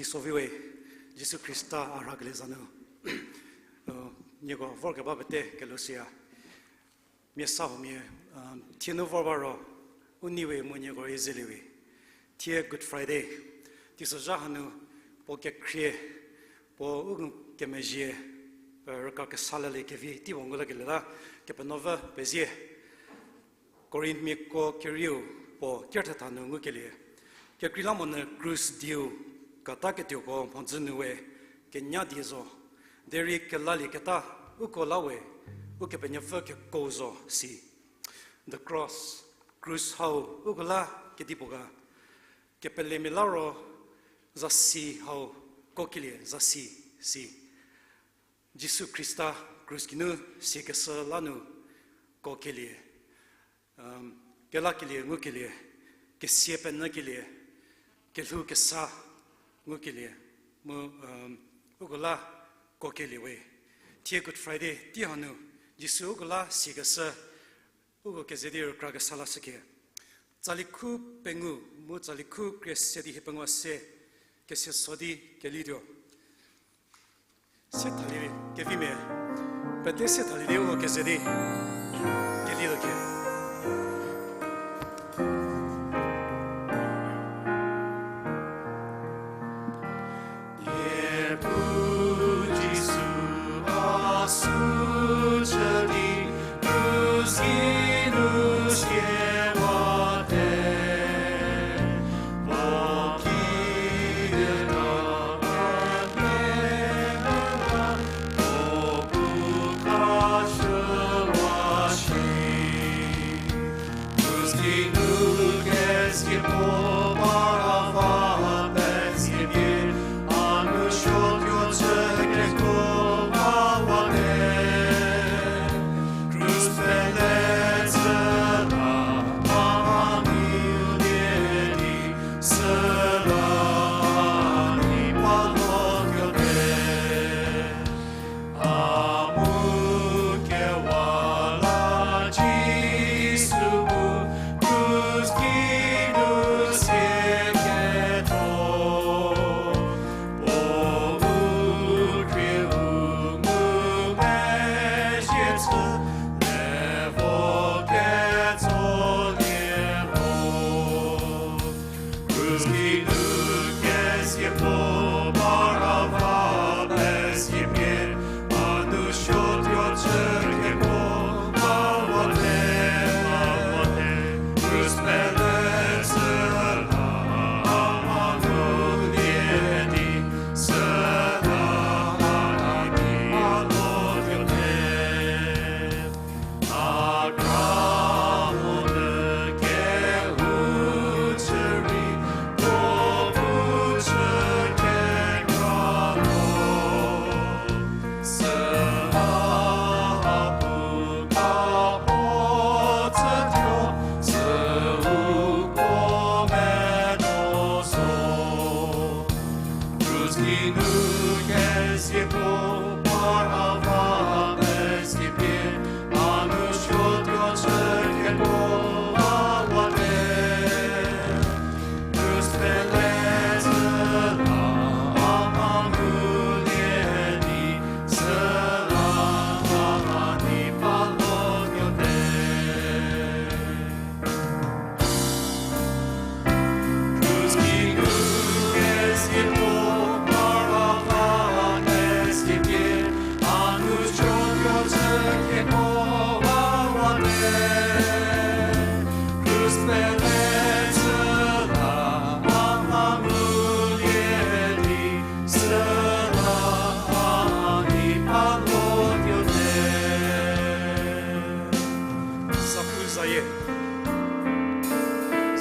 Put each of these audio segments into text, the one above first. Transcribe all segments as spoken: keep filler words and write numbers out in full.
Soviwe, Jisu Khrista a rhakelie za nu, nieko vorkeba pete kelhou siya. Mia sa huomia, thie nu vor ba ro, u neiwe mu nieko rei zeliewe. Thie Good Friday, teisozha hanu, puo kekhrie, puo u kemezhie, rükra kesa lalie kevi tei puo ngu lakelie la, Kepenuopfü pezie. Korinthmiako kerieu puo kerthetha nu ngukelie. Kekreilamonyü krus dieu kata ketuoko mhodzü nu we kenya die zo. Derei kelalieketa uko la we, Ukepenuopfü keko zo si. The cross, krus hau uko la kedipuo ga. Kepelemia la ro zasi hau kokelie zasi si. Jisu Khrista krus geinu siakeshü la nu kokelie, kelakelie ngukelie, kesia penyükelie, kelhou kesa ngukelie, mu uko la kokelie we. Thie Good Friday tei hanu, Jisu uko la siakeshü, uko keze di rükra kesa lashükie. Tsali khu pengou mu tsali khu krie se di hiepengou se, kesia so di kelituo. Se thalie kevimia, pete se thalie di uko keze di kelituo kie. Niepu Jisu a sü chü di, krus geinu siawate, puo kide ta a pie la, puo pu kashüwa shi. Krus geinu kesie puo ba a va peziepie, a nu suotuo chü kekuo ba wate. Krus pele chü la, a ngulie di, süla a nei pa lotuote. A mu kewa la Jisu bu krus geinu siaketho, puo u khrieu ngumezhie chü, levo ketsolie ho. Krus geinu kesie puo ba a va peziepie, a nu suotuo chü kekuo ba wate. Krus pele chü la, a ngulie di, süla a nei pa lotuote. A kra monyü kehou chü rei, puo pu chü kekra lo. Süla a pu ka puo tsütuo, sü uko medo zo. Krus geinu kesie puo ba a va peziepie, a nu suotuo chü kekuo ba wate. Krus pele chü la, a ngulie di, süla a nei pa lotuote. Krus geinu kesie puo ba a va peziepie, a nu suotuo chü kekuo ba wate. Krus pele chü la, a ngulie di, süla a nei pa lotuote. Zapu zayie.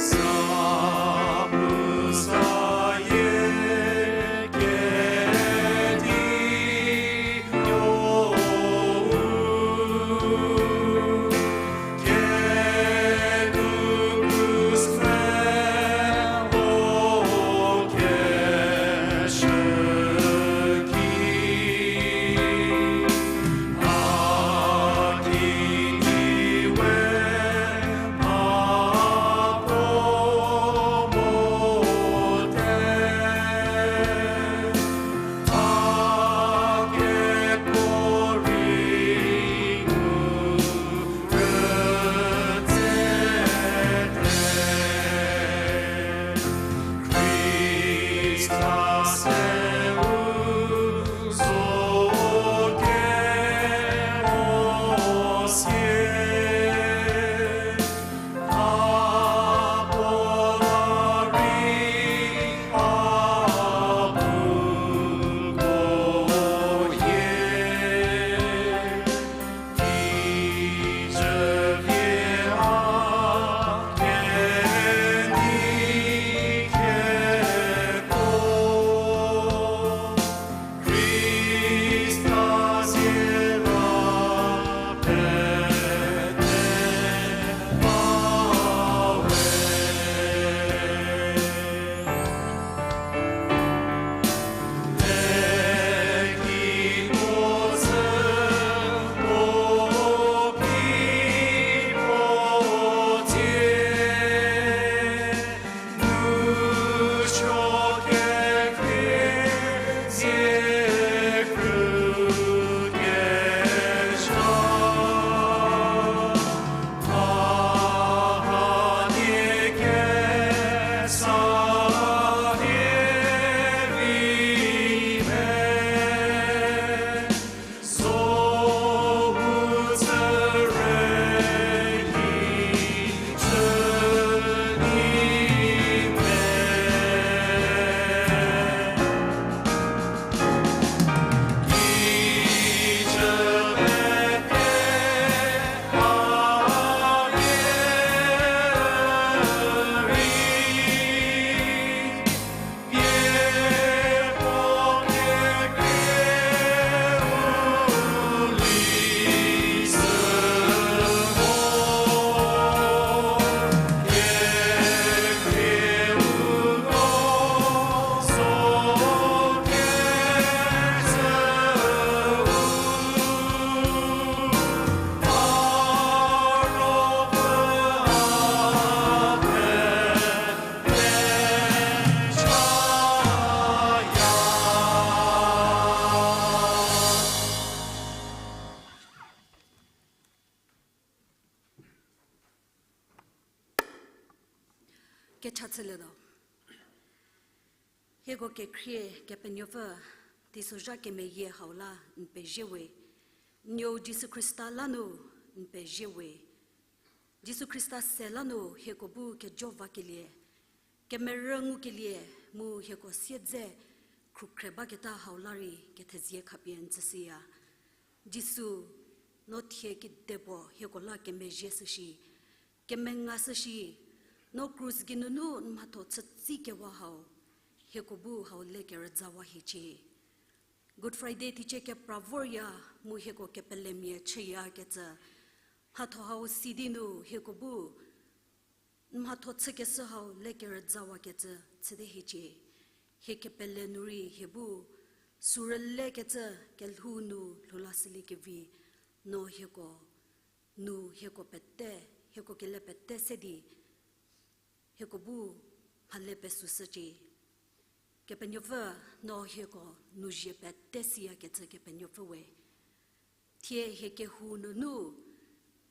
Zapu zayie kedi yo u, kenu krus pfhe o keshü ki. A ki ni we Kecha chülietuo. Hieko kekhrie Kepenuopfü, teisozha kemeyie hau la n pezie we. Nuou Jisu Khrista la nu n pezie we. Jisu Khrista se la nu hieko bu kejo vakelie, kemerü ngukelie, mu hieko siedze khrukhre baketa hau la rei kethezie khapie n tsüshüya. Jisu, no thie kidepuo hieko la kemezhie shüshi, kemenga shüshi, no krus geinunu n mhatho chütsikewa hau, hieko bu hau le kerüzawa hiecie. Good Friday teicie kepra vorya, mu hieko kepelemia chüyakecü, mhatho hau si di nu hieko bu n mhatho chükeshü hau le kerüzawakecü chüte hiecie. Hie kepele nu rei hie bu sürülekecü kelhou nu lhou lashüliekevi, no hieko, nu hieko pete, hieko kele pete se di, hieko bu mhale pesüshücie. Kepenuopfü, no hieko nu zie pete siyakecü Kepenuopfü we. Thie hie kehou nunu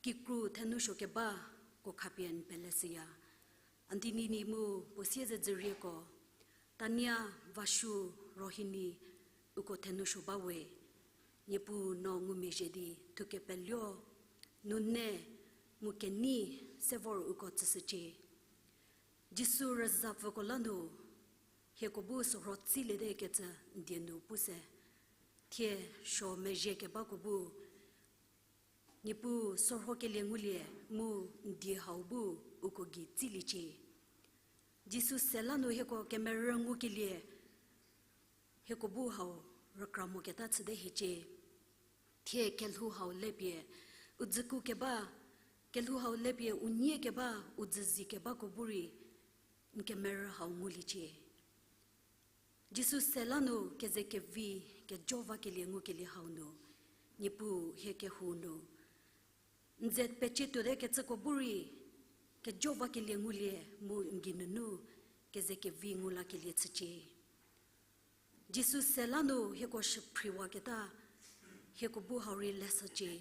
kikru thenou suo kebako khapie n peleshüya. Aunty Nini mu puo siezedzürieko, Tania, Vashu, Rohini, uko thenou suo ba we. Niepuu, no ngumezhie di thukepeluo, nune, mu kenei se vor uko tsüshücie. Jisu rüzapfüko la nu hieko bu sorho tsiliete kecü n die nu pu se. Thie suo mezhie kebako bu, Niepuu, sorhokelie ngulie mu n die hau bu uko gei tsiliecie. Jisu se la nu hieko kemerü ngukelie, hieko bu hau rükra moketa chüte hiecie. Thie kelhou hau lepie u dzüku keba, kelhou hau lepie u nie keba, u dzüzi kebako bu rei n kemerü hau nguliecie. Jisu se la nu kezekevi, kejo vakelie ngukelie hau nu, Niepuu, hie kehou nu n ze pecie tuote kecüko bu rei kejo vakelie ngulie mu n geinunu kezekevi ngu lakelie chücie. Jisu se la nu hieko shüphriwaketa, hieko bu hau rei leshücie.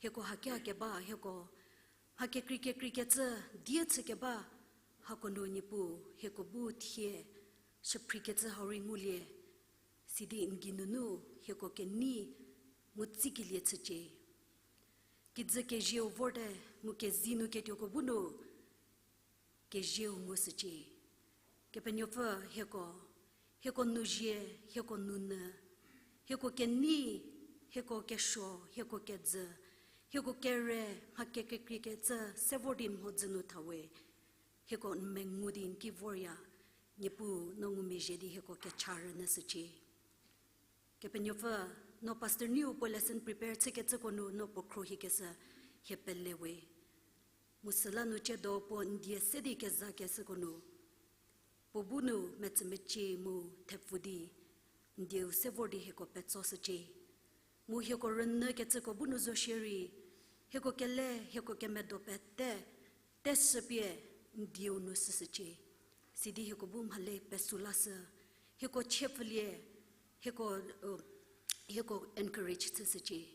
Hieko hakia keba, hieko mha kekrei kekreikecü die chü keba, hako nu Niepuu, hieko bu thie shüphriekecü hau rei ngulie, sidi n geinunu hieko kenei mu tsikelie chücie. Kijü kezieu vorte mu kezei nu ketuoko bu nu kezieu ngushücie. Kepenuopfü, hieko, hieko nouzie, hieko nounyü, hieko kenei, hieko kesuo, hieko kejü, hieko kere, mha kekrei kekreikecü se vor di n mhodzü nu tha we. Hieko n mengu di n ki vorya, Niepuu, no ngumezhie di hieko kecha rünyüshücie. Kepenuopfü, no pastor neiu puo lesson prepare chükecüko nu no puo khruohikeshü hie pele we. Mu süla nu ciedo puo n die se di kezakeshüko nu, puo bu nu metsümecie mu thepfü di n dieu se vor di hieko petsoshücie. Mu hieko rünyükecüko bu nu zo shierei, hieko kele, hieko kemedo pete, teshüpie n dieu nu shüshücie. Sidi hieko bu mhale pesü lashü, hieko chiepfülie, hieko, hieko encourage chüshücie.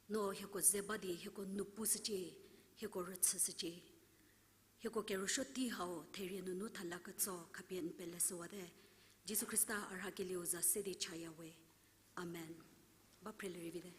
No hieko ze ba di hieko nu pushücie, hieko rüchüshücie. Hieko kerüsuo tei hau therie nunu thala ketso khapie n pele shüwate. Jisu Khrista a rhakelieu za se di chaya we. Amen. Ba phrelie rei vite.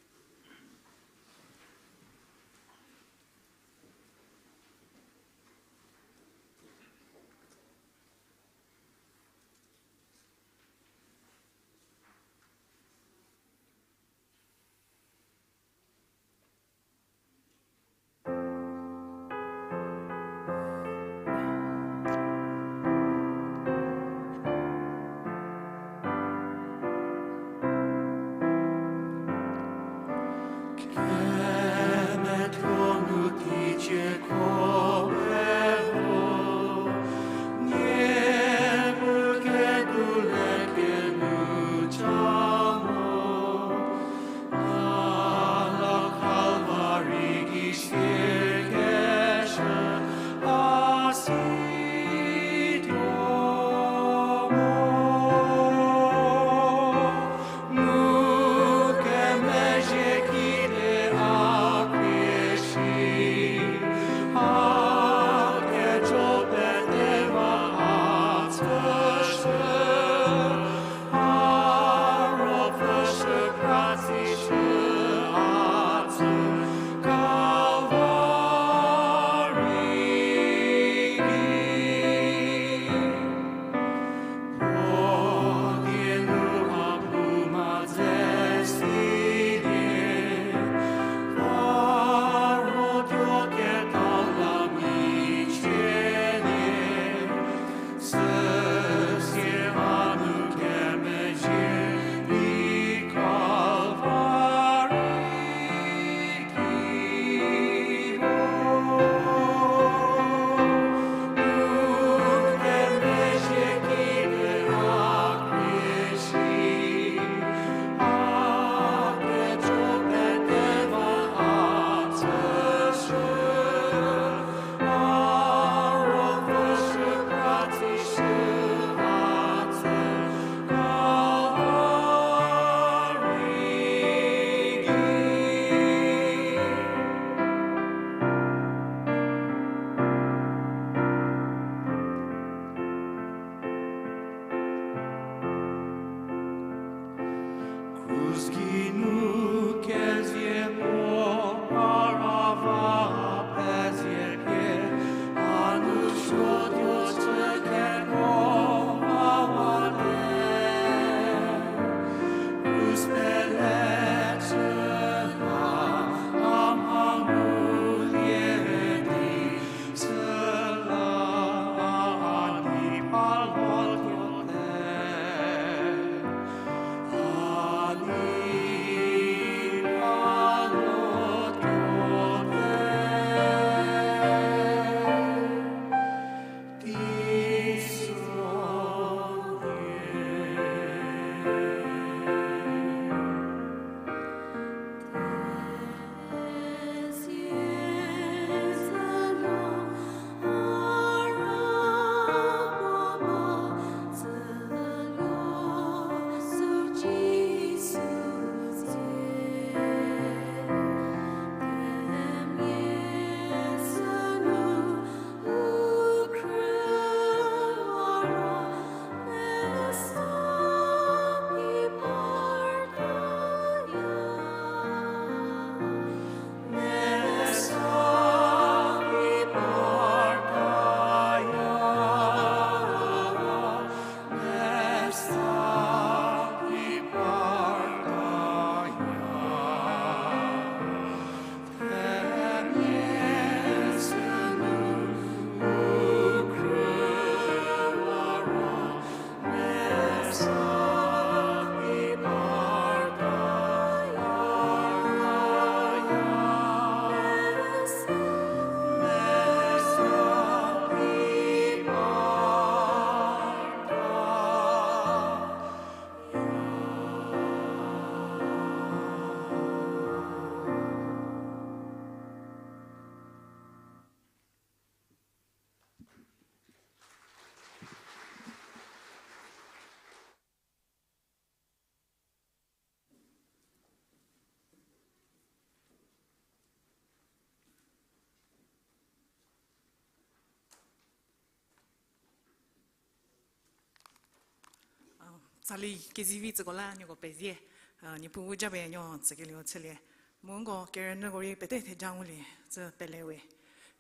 Tsali kezivi tsüko la nieko pezie, a, Niepuu japenuo tsükelieu chülie. Mu nko kerünyüko rei pete theja ngulie, tsü pelewe.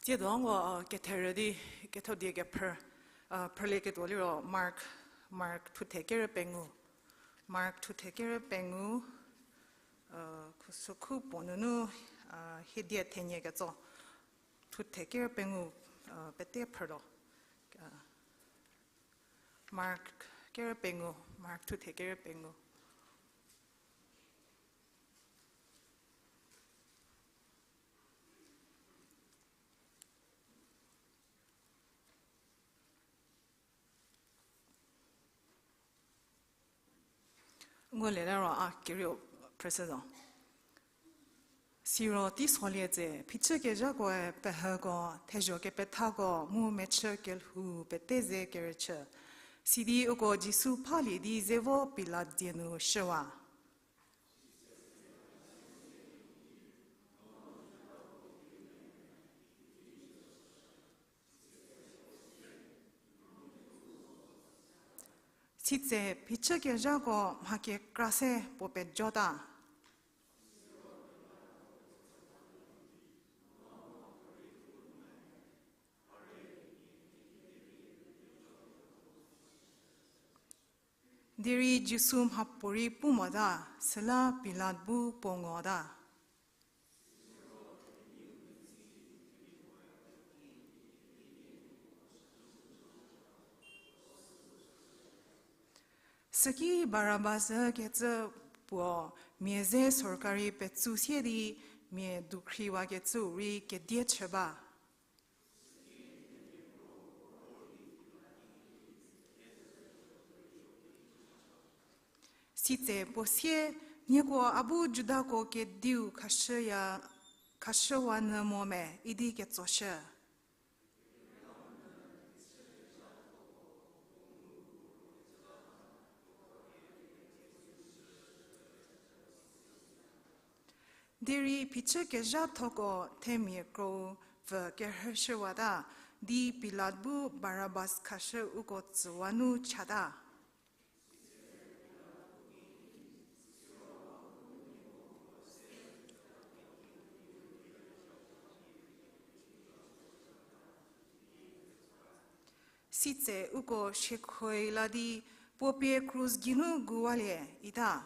Tsiedo nko, a, ketherü di, ketho die kephrü, a, phrülieketuo liro Mark, Mark thuthe kerü pengou. Mark thuthe kerü pengou, a, khusükhu puo nunu, a, hiedie thenie ketso. Thuthe kerü pengou, a, pete phrütuo. A, Mark kerü pengou, Mark thuthe kerü pengou. Nguleta ro a kerieu phrüshü zo. Siro teisolie tse, phichükezhakoe pehüko, thezho kepethako mu mechü kelhou pete ze kerüchü. Sidi uko Jisu phalie di zevo Pilat dzie nu shüwa. Sitse phichükezhako mha kekra se puo pejota. Derei Jisu mhapuorei pu mota, süla Pilat bu puo ngota. Süki Barabas ükecü puo mia ze sorkari petsu sie di mia dukhriwakecüu rei kedie chü ba. Sitse puo sie, nieko a bu Judako kediu khashüya, khashüwa nyü mo me idi ketsoshü. Derei phichükezhathoko themia krou pfü kerhüshüwata, di Pilat bu Barabas khashü uko tsüwa nu chata. Sitse uko siekhoui la di puo pie krus geinu guwalie ita.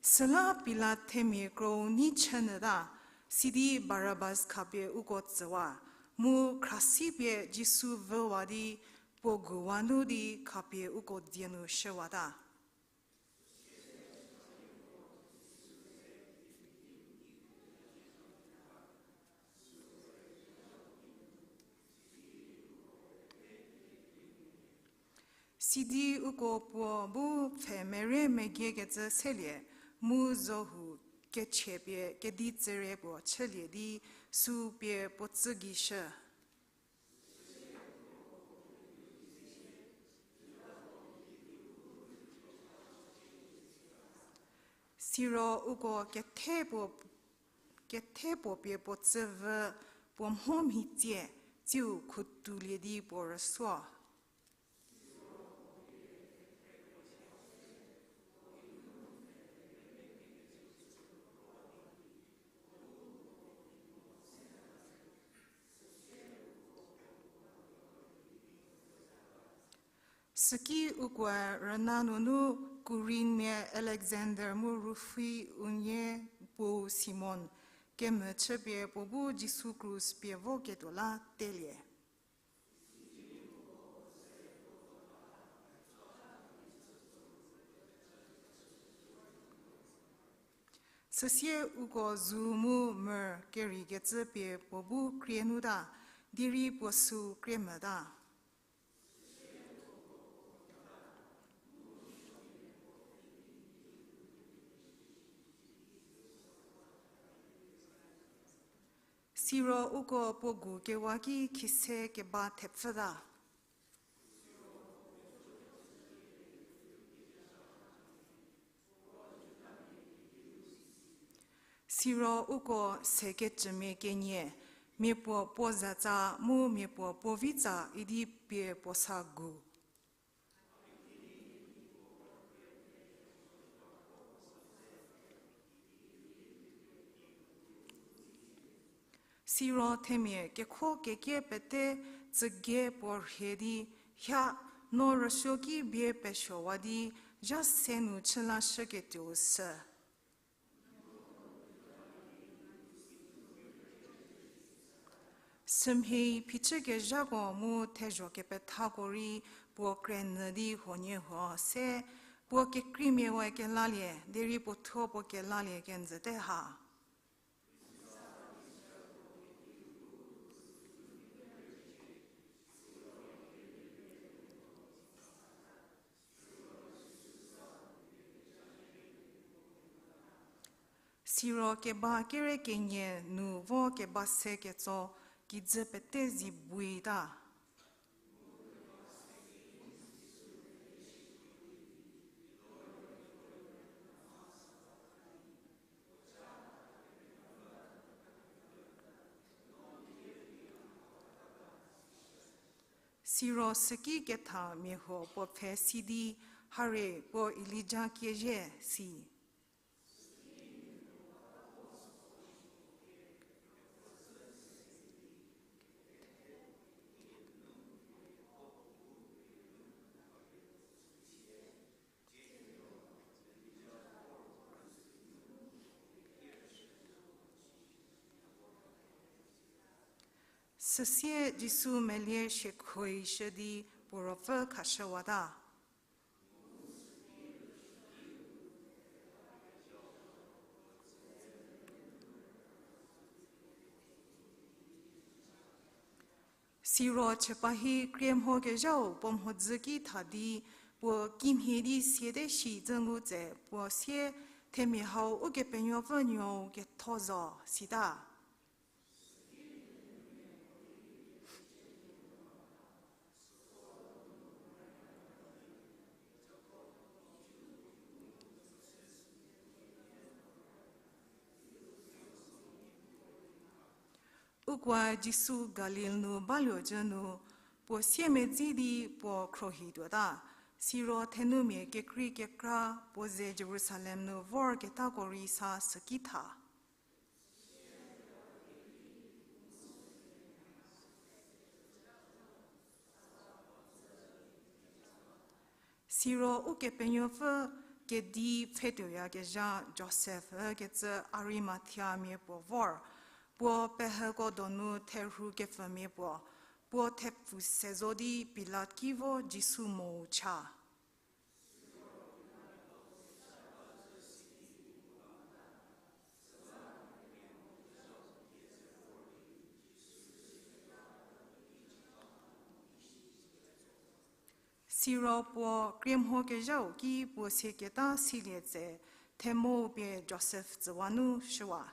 Süla Pilat themia krou nei chünyüta, sidi Barabas khapie uko tsüwa, mu khrasi pie Jisu vüwa di puo guwa nu di khapie uko dzie nu shüwata. Sidi uko puo bu pfhe mere megiekecü selie, mu zohu kechie pie kedi tsüre puo chülie di sü pie puo tsü gei shü. Siro uko kethe puo, kethe puo pie puo tsü vü, puo mho mhitsie, tsiu khutulie di puo rüsuo. Süki ukoe rüna nunu Kurinmia Alexander mu Rufi unie puou Simon kemhü chüpie puo bu Jisu krus pie voketuo la telie. Süsie uko zu mu myrrh kerikecü pie puo bu krie nuta, derei puo süu krie mota. Siro uko puo gu kewa ki khise keba thepfüta. Siro uko sekecümia kenie, mia puo puo zatsa mu mia puo puo vitsa idi pie puo sa gu. Siro themia kekho kekie pete tsüge puo rhie di, hia, no rüsuoki bie pesuowa di, zha se nu chü lashüketuou sü. Sümhie phichükezhako mu thezho kepethako rei puo krenyü di huoniehuo se, puo kekreimia we kelalie, derei puo thuo puo kelalie kenjüte ha. Siro keba kere kenie nu vo keba se ketso kijü pete zi buita. Siro süki ketha mia huo puo pfhe si di, harie puo Elija kiezhie si. Süsie Jisu melie shiekhoishü di puo ruopfü khashüwata. Siro chiepa hi krie mhokezhau puo mhodzü ki tha di, puo kimhie di siate shi zü ngu tse puo sie, themia hau Ukepenuopfü nuou ketho zo, sita. Ukoe Jisu Galil nu baluo cü nu, puo siemedzi di puo khruohi tuota, siro thenumia kekrei kekra puo ze Jerusalem nu vorketako rei sa süki tha. Siro Ukepenuopfü kedi pfhetuoyakezha Josef ükecü Arimathiamia puo vor, puo pehüko donu therhu kepfümia puo, puo thepfu se zo di Pilat ki vo Jisu mou cha. Siro puo krie mhokezhau ki puo sieketa silie tse themou pie Josef tsüwa nu shüwa.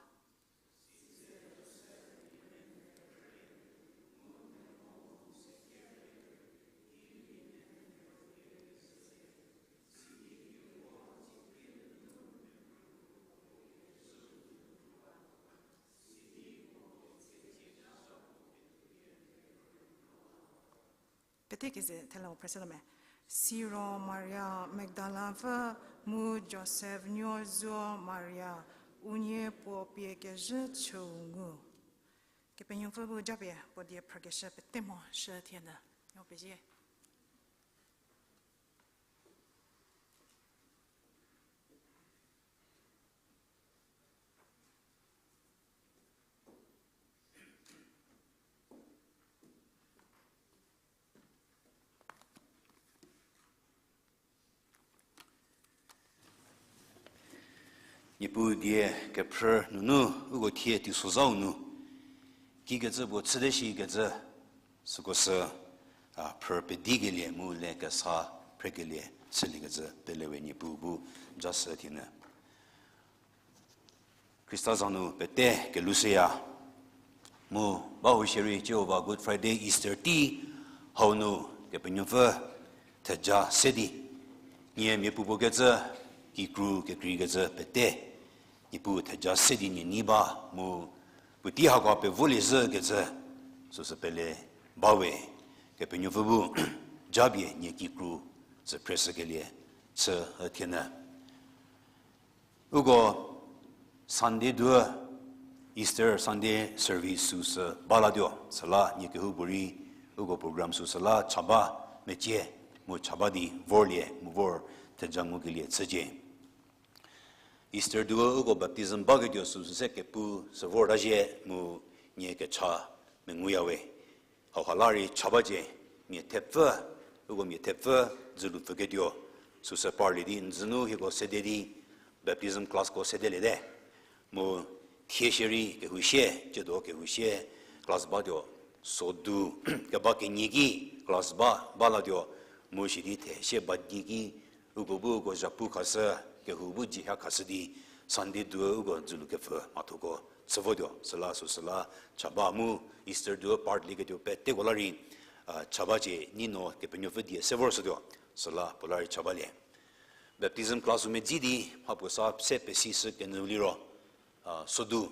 Pete keze thela u phreshütuo me. Siro Maria Magdala pfü mu Josef nuo zuo Maria unie puo pie kezhü chüu ngu. Kepenuopfü bu japie puo die phrükeshü pete mho shü thie nyü. Nuo pezie. Niepuu die kephrü nunu uko thie teisozhau nu kikecü puo chüte shikecü, süko sü, a, phrü pedikelie mu le kesa phrekelie chüliekecü pelewe Niepuu bu jashü thie nyü. Khrista za nu pete kelushüya. Mu bau shierei Jihova Good Friday, Easter tei hau nu Kepenuopfü theja se di, nie miapuopuo kecü, kikru kekreikecü pete Niepuu theja se di nie nei ba mu puotei hako pevolie zhükecü süsü pele bawe. Kepenuopfü bu japie nie kikru tsü phreshükelie chü üthienyü. Uko Sunday duo, Easter Sunday service süsü ba latuo, süla nie kehoupuorei uko program süsü la cha ba mecie, mu cha ba di vorlie mu vor theja ngukelie chücie. Easter duo uko baptism baketuo süsü se kepu sü vorta zhie mu nie kecha menguyawe. Hauha la rei cha bacie, mia thepfü, uko mia thepfü dzülu pfüketuo süsü parlie di n dzünu hieko sede di baptism classko sedeliete. Mu thie shierei kehou sie, tsiedo kehou sie class batuo, sodu keba kenie ki class ba, ba latuo, mu sidi the sie ba die ki, uko bu uko zhapu khashü, kehou bu dzihia khashü di, Sunday duo uko dzülu kepfü mhathoko chü votuo, süla süsü la cha ba mu Easter duo part lieketuo peteko la rei, a, cha bacie, nei no Kepenuopfü die se vorshütuo, süla puo la rei cha balie. Baptism classu medzi di mhapuo sa se pesishü kenyü liro, a, sodu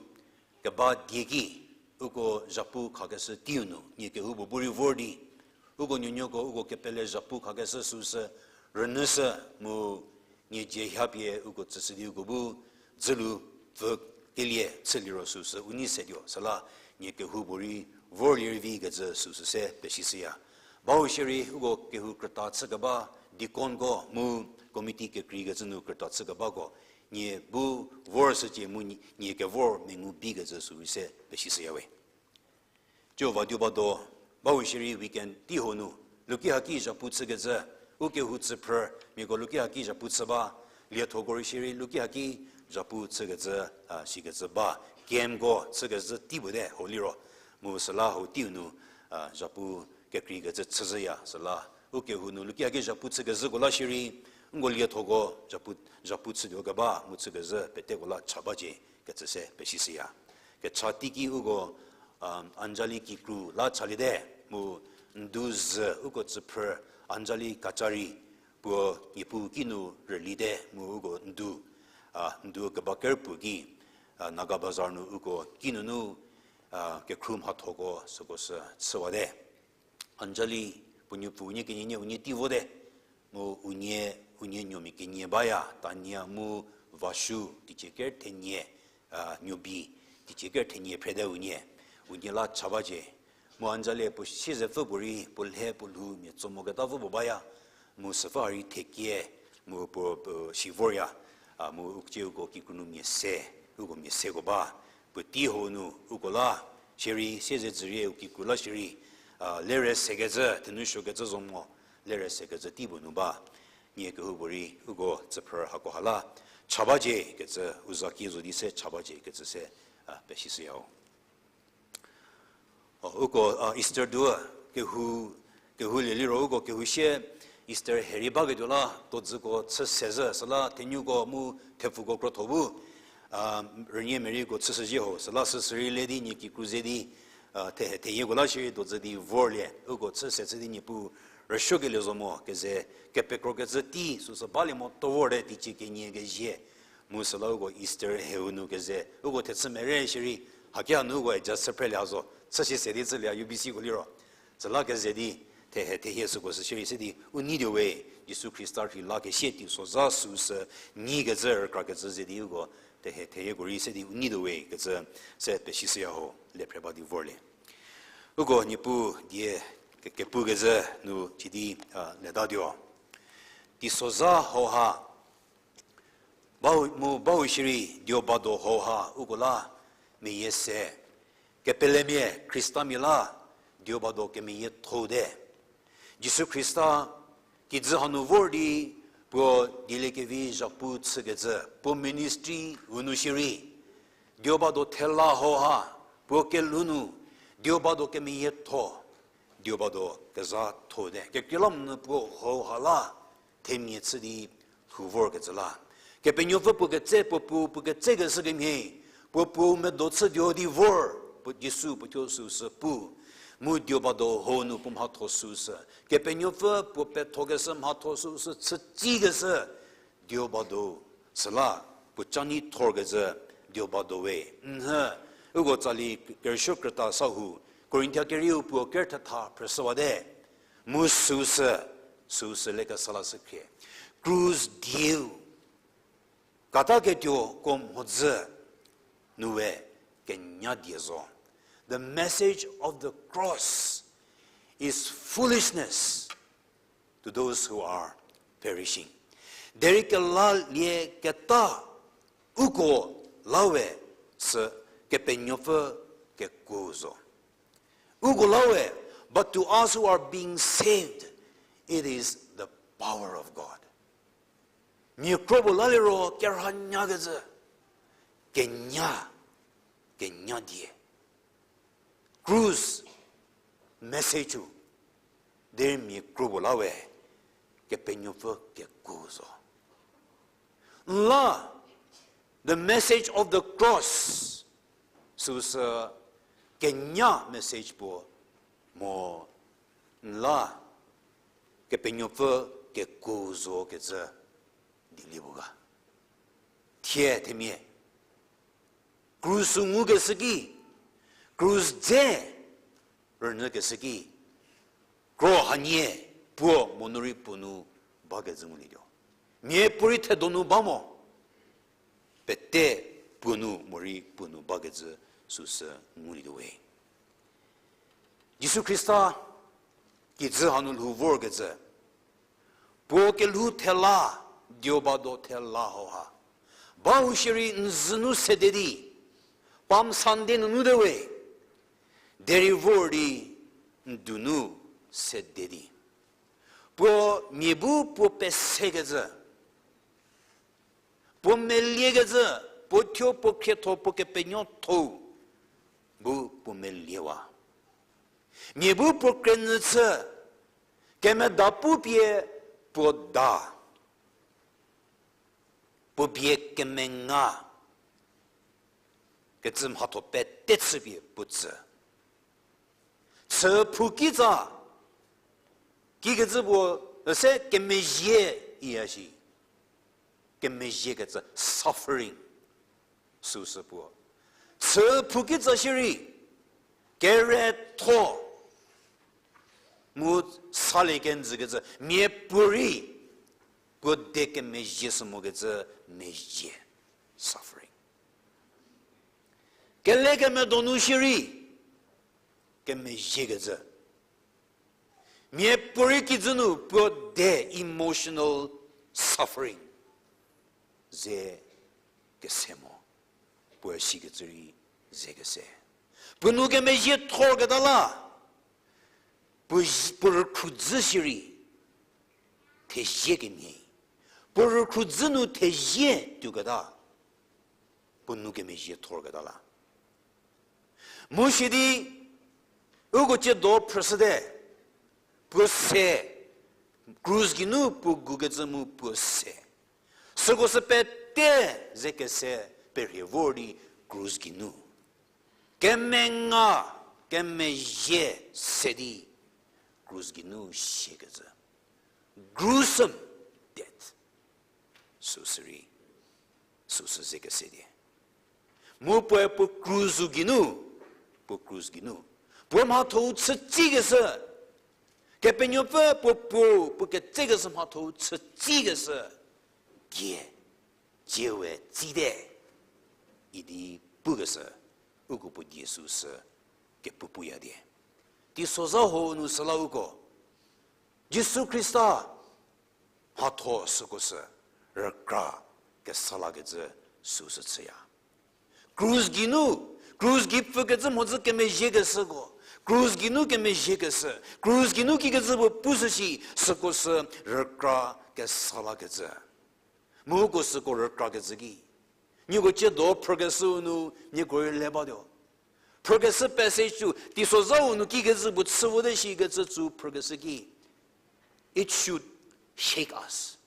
keba die ki, uko zhapu khakeshü teiu nu nie kehoupuo bu rei vor di, uko nuonuoko uko kepele zhapu khakeshü süsü rünyüshü mu nie dzihia pie uko tsüshü di uko bu dzülu pfükelie chüliro süsü u nei setuo, süla nie kehoupuorei vorlie rei vikecü süsü se pesishüya. Bau shierei uko kehou krüta chükeba deaconko mu committee kekreikecü nu krüta chükebako nie bu vorshücie mu nie, nie kevor mengu bikecü sürei se pesishüyawe. Tsiu va duo bado, bau shierei weekend teiho nu, luki haki zhapu chükecü, u kehou tsüphrü, miako luki haki zhapu chü ba, liethoko rei shierei luki haki zhapu chükecü, a, sikecü ba, campko chükecü tei puo te ho liro, mu süla hau teiu nu, a, zhapu kekreikecü chüzhüya, süla u kehou nu luki haki zhapu chükezhüko la shierei, nko liethoko zhapu, zhapu chütuo keba mu chükezhü peteko la cha bacie kecü se pesishüya. Kecha teiki uko, a, Anjali kikru la chaliete, mu ndu zhü uko tsüphrü Anjali Kachari puo Niepuu kinu rülite mu uko ndu, a, ndu keba kerpuo ki, a, Naga Bazar nu uko kinunu, a, kekhru mhathoko süko sü chüwate. Anjali puo nuopfü unie kenie nie unie tei vote. Mu unie, unie nuomia kenie baya, Tania mu Vashu, teicie ker thenie, a, nuobi, teicie ker thenie phrete unie, unie la cha bacie. Mu Anjali puo siezepfü puorei, puo lhe puo lhou mia tso moketa pfü puo baya, mu süpfü ha rei thekie, mu puo, puo si vorya, a, mu uko cie uko kikru nu mia se, uko mia seko ba, puotei ho nu uko la, shierei siezedzürie u kikru la shierei, a, lere sekecü, thenou suokecü zo mo, lere sekecü tei puo nu ba, nie kehoupuorei uko tsüphrü hako ha la cha bacie kecü, u za kie zo di se cha bacie kecü se, a, pesishüyau. O, uko, a, Easter duo, kehou, kehoulie liro uko kehou sie Easter herei baketuo la, tuodzüko chü se zhü, süla thenuko mu thepfuko krotho bu, a, rünie merei uko chüshüzhie ho, süla süsü rei le di nie kikru ze di, a, the, theyieko la shierei tuodzü di vorlie, uko chü se chü di Niepuu rüsuokelie zo mo, keze kepekrokecü tei süsü balie mo to vorte teicie kenie kezie. Mu süla uko Easter heu nu keze, uko thechü mere shierei, hakia nu uko adjust chü phrelie zo, chü sie se di chülie U B Cko liro. Süla keze di, thehe, thehie süko sü shierei se di, u neituo we, Jisu Khrista rhei lakesie teisozha süsü, nyikecü, rükrakecü ze di uko, thehe, thehieko rei se di u neituo we, kecü, se pesishüya ho, le phre ba di vorlie. Uko Niepuu die ke-, kepukecü nu chidi, a, letatuo. Teisozha hauha, bau, mu bau shierei diobado hauha uko la meyie se. Kepelemia Khristamia la diobado kemeyietho te. Jisu Khrista kijü hanu vor di puo dieliekevi zhapu chükecü, puo ministry u nu shierei, diobado thela hauha, puo kelhou nu, diobado kemeyietho, diobado kezhatho te. Kekreilamonyü puo hauha la themia chü di lhou vorkecü la. Kepenuopfü puo ketse, puo puo, puo ketsekeshü kemhie, puo puo medo chütuo di vor, puo Jisu puo thuo süsü pu. Mu diobado hau nu puo mhatho süsü. Kepenuopfü puo pethokeshü mhatho süsü, chütsikeshü. Diobado, süla, puo ca nei thorkecü, dio ba do we. Nhü, uko tsali kerüsuo krüta sa hu, Korinthia kerieu puo ker thetha phrüshüwate. Mu süusü, süusü le kesa lashü khrie. Krus dieu kata ketuoko mhodzü nu we kenya die zo. The message of the cross is foolishness to those who are perishing. Derei kelalie keta uko la we sü Kepenuopfü kekuo zo. Uko la we, but to us who are being saved, it is the power of God. Mia kro puo la liro kerhanyakecü, kenya, kenya die. Krus message-u, derei mia kro puo la we, Kepenuopfü kekuo zo. N la, the message of the cross, süusü kenya message puo mo n la, Kepenuopfü kekuo zo kecü dilie puo ga. Thie themia. Krus ngukeshü ki, krus dze rünyükeshü ki, kro hanie puo monu rei puo nu bakecü ngulietuo. Miapuorei thedo nu ba mo, pete puo nu morei puo nu bakecü süsü ngulietuo we. Jisu Khrista kijü hanu lhou vorkecü, puo kelhou thela, dioba do thela hauha, bahou shierei n zü nu sede di, Palm Sunday nunu te we, derei vor di n donu sede di, puo mia bu puo pesekecü, puo meliekecü, puo thuo puo khrietho puo kepenuotho bu puo meliewa. Mia bu puo krenü chü, kemeda pu pie puo da, puo bie kemenga kecü mhatho pete chüpie puo tsü. Chü phu kitsa, kikecü puo, se kemezhie iya shi. Kemezhiekecü suffering, süsü puo. Chü phu kitsa shierei, keretho, mu salie kenjükecü, miapuorei, puo de kemezhie sü mokecü mezhie, suffering. Kele kemedonu shierei, kemezhiekecü. Miapuorei kijü nu puo de emotional suffering ze kese mo, puo sikecü rei ze kese. Puo nu kemezhie thorketa la, puo, puo rükhrüdzü shierei, thezie kemhie. Puo rükhrüdzü nu thezie tuoketa, puo nu kemezhie thorketa la. Mu sidi, uko tsiedo phrüshüte, puo se, krus geinu puo gukecü mu puo se. Süko sü pete ze kese perhie vor di krus geinu. Kemenga, kemezhie se di krus geinu siekecü. Gruesome death. Süsü rei, süsü ze kese di. Mu puoe puo krus geinu, puo krus geinu, puo mhatho-u chütsikeshü, Kepenuopfü puo puo, puo ketsekeshü mhatho-u chütsikeshü die, cie we tsite, idi pukeshü, uko puo die süsü kepu puya die. Teisozha hou nu süla uko Jisu Khrista mhatho süko sü rükra kesa lakecü süsü chüya. Krus geinu, krus gei pfükecü mhodzü kemezhiekeshüko, krus geinu kemezhiekeshü, krus geinu kikecü puo pushü shi süko sü rükra kesa lakecü. Mu uko süko rükrakecü ki, nieko tsiedo phrükeshüu nu nieko rei le batuo. Phrükeshü passage-u, teisozhau nu kikecü puo chü vote shikecü tsü phrükeshü ki, it should shake us.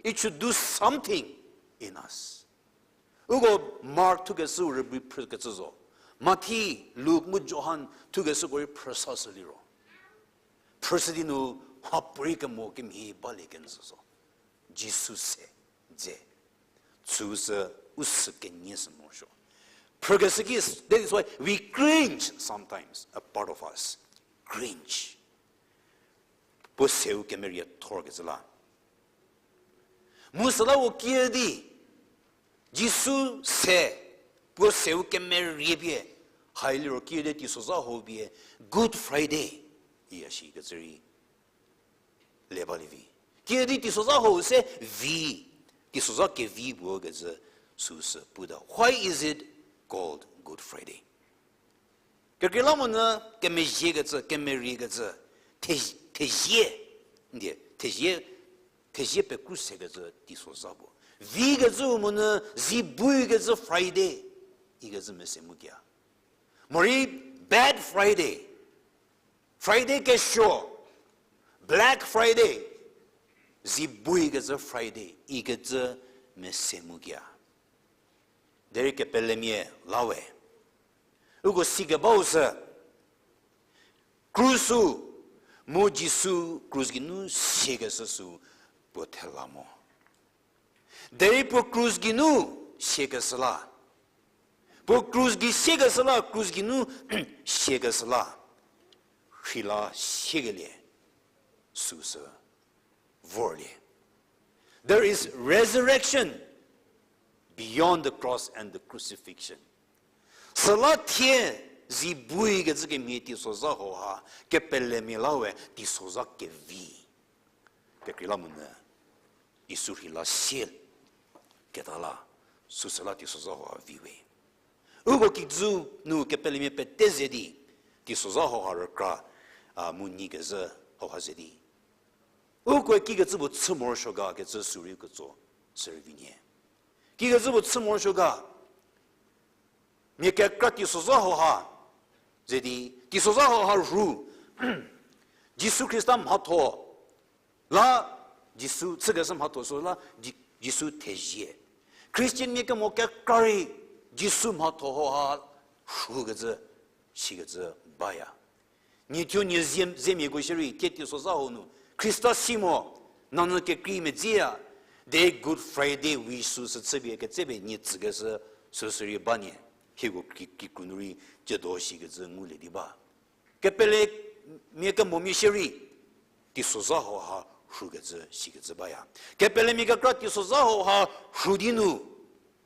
It should do something in us. Uko Mark thukeshüu rübei phrükecü zo. Mathi, Luk mu Johan thukeshüko rei phrüsashü liro, phrüshü di nu mhapuorei kemo kemhie balie kenjü zo. Jisu se dze. Süsü u sü kenie sü morosuo. Phrükeshü ki, that is why we cringe sometimes, a part of us. Cringe. Puo seu kemerie thorkecü la. Mu süla u kiüdi, Jisu se, puo seu kemerie pie, hailiro kiüdi teisozha hau pie, Good Friday, iya shikecü rei le balie vi. Kiüdi teisozha hau se vi, teisozha kevi puo kecü süsü puta. Why is it called Good Friday? Kekreilamonyü kemezhiekecü, kemeriekecü, the-, thezie, ndie, thezie, thezie pekru sekecü teisozha puo. Vikecü monyü zi buikecü Friday, ikecü mese mu kia. Morei Bad Friday, Friday kesuo, Black Friday, zi buikecü Friday, ikecü mese mu kia. Derei kepelemia la we. Uko sikebau sü, krus-u, mu Jisu krus geinu siekeshü sü puo thela mo. Derei puo krus geinu siekeshü la. Puo krus gei siekeshü la, krus geinu siekeshü la. Rheila siekelie. Süsü vorlie. There is resurrection beyond the cross and the crucifixion. Süla thie zi buikecü kemhie teisozha hauha, kepelemia la we teisozha kevi. Kekreilamonyü Jisu rheila sie keta la, süsü la teisozha hauha vi we. Uko kijü nu kepelemia pete ze di, teisozha hauha rükra, a, mu nyi kezhü hauha ze di. Uko kikecü puo chü morosuo ga kecü sürei ketso, sürei vi nie. Kikecü puo chü morosuo ga, mia kekra teisozha hauha, ze di, teisozha hauha rhu, Jisu Khrista mhatho, la Jisu, chükeshü mhatho süla Ji-, Jisu thezie. Christian mia kemo kekra rei Jisu mhatho hauha rhukecü, sikecü baya. Niethuo nie zie, zemiako shierei, thie teisozha hau nu, Khrista si mo, nanyü kekrei medziya, de Good Friday wish süsü chüpie ketsepie nie tsükeshü, süsü rei ba nie, hieko ki-, kikru nu rei, tsiedo sikecü ngulie di ba. Kepele mia kemomia shierei, teisozha hauha rhukecü, sikecü baya. Kepelemia kekra teisozha hauha rhu di nu,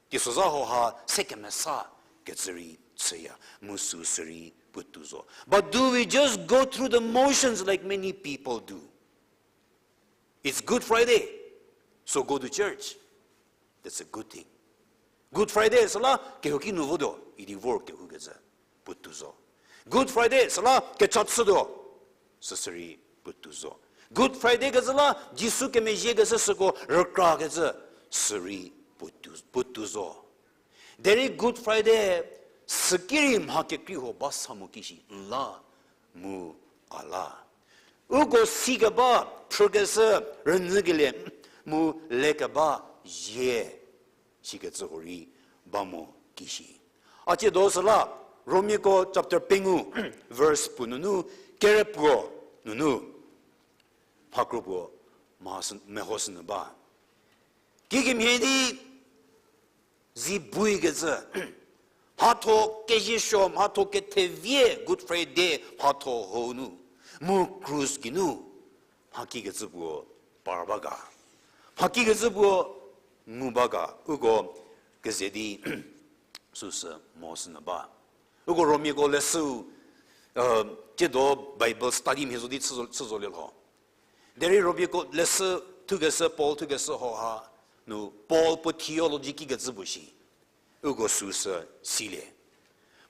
teisozha hauha se kemesa kecü rei chüya, mu süsü rei puotou zo. But do we just go through the motions like many people do? It's Good Friday, so go to church. That's a good thing. Good Friday süla kehouki nu votuo, idi vor kehoukecü, puotou zo. Good Friday süla kecha chütuo, süsü rei puotou zo. Good Friday kecü la Jisu kemezhiekeshü süko rükrakecü, sürei puotou, puotou zo. Derei Good Friday süki rei mha kekrei huo ba sa mo kishi, n la, mu a la. Uko sikeba, phrükeshü, rünyükelie, mu lekeba, zie, sikecü huo rei ba mo kishi. A tsiedo süla, Romiako chapter pengou, verse puo nunu, kerepuo nunu, mhakro puo, mha sü-, mehoshünyü ba. Kikemhie di, zi buikecü, mhatho keziesuo, mhatho kethevie Good Friday mhatho hau nu, mu krus geinu, mhakikecü puo par ba ga. Mhakikecü puo ngu ba ga, uko keze di süsü mehoshünyü ba. Uko Romiako leshü, tsiedo Bible study mhie zo di chü zo, chü zolie lho. Derei Romiako leshü thukeshü, Paul thukeshü hauha nu Paul puo theology kikecü puo shi. Uko süsü silie.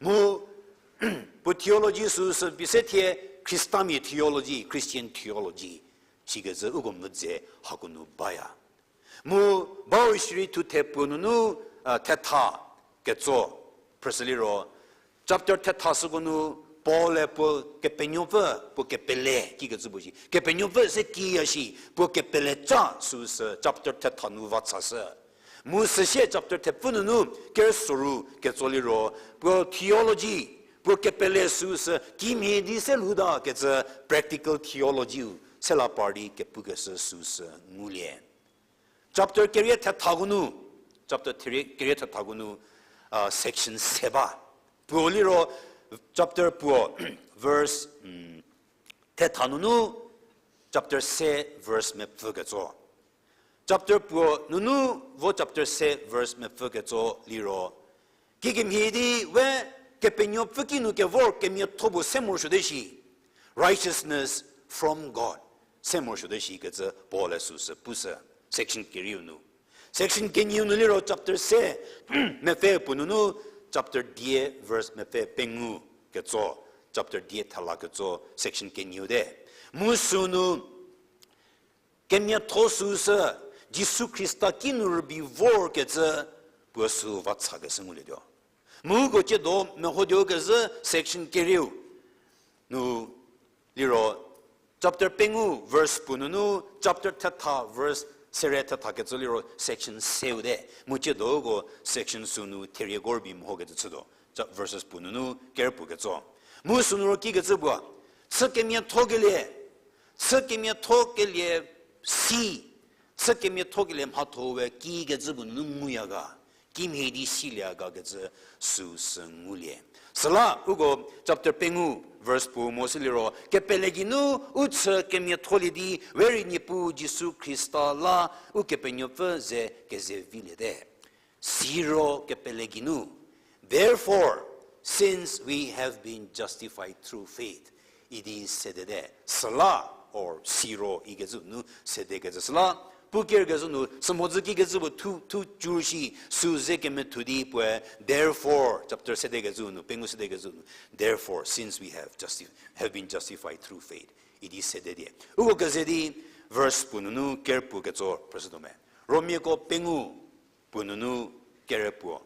Mu puo theology süsü pie se thie Khristamia theology, Christian theology, sikecü uko mvüdze hako nu baya. Mu bau shierei thuthe puo nunu, a, thetha ketso, phrüshüliro, chapter thetha süko nu, Paul-e puo kepenuopfü, puo kepele, kikecü puo shi. Kepenuopfü se kiya shi, puo kepele ca süsü, chapter thetha nu va chashü. Mu süsie chapter thepfü nunu, kerüsoru ketso liro, puo theology, puo kepele süsü, kimhie di se lhouta kecü practical theology-u, se la par di kepukeshü süsü ngulie. Chapter kerie thethako nu, chapter theri-, kerie thethako nu, section se ba. Puo liro chapter puo verse thetha nunu chapter se verse mepfü ketso. Chapter puo nunu vo chapter se verse mepfü ketso liro, kikemhie di we Kepenuopfü kinu kevor kemiatho puo se morosuote shi, righteousness from God se morosuote shi kecü Paul-e süsü pushü. Section kerieu nu, section kenieu nu liro chapter se mepfü puo nunu chapter die verse mepfü pengou ketso, chapter die thela ketso section kenieu te. Mu sünu kemiatho süsü Jisu Khrista kinu rübei vorkecü puo sü va chakeshü ngulietuo. Mu uko ciedo mehotuo kezhü section kerieu nu liro chapter pengou verse puo nunu chapter thetha verse sere thetha kecü liro section seu te. Mu ciedo uko section sünu therieko rübei mehokecü chütuo. Verses puo nunu ker puo ketso. Mu sünu ro kikecü puo, chü kemiathokelie, chü kemiathokelie si, chü kemiathokelie mhatho we kikecü puo nunu nguya ga, kimhie di silie ga kecü süsü ngulie. Süla uko chapter pengou verse puo mo sü liro, kepele geinu u chü kemiatholie di, we rei Niepuu Jisu Khrista la Ukepenuopfü ze keze viliete. Siro kepele geinu, therefore, since we have been justified through faith, idi sedete. Süla, or siro ikecü nu sedekecü süla, pu kerkezhü nu sümhodzü kikecü puo thu, thu cü shi, sü ze kemethu di puoe, therefore, chapter sedekecü nu, pengou sedekecü nu, therefore, since we have justi-, have been justified through faith, idi sede die. Uko keze di, verse puo nunu ker puo ketso phrüshütuo me. Romiako pengou puo nunu kere puo.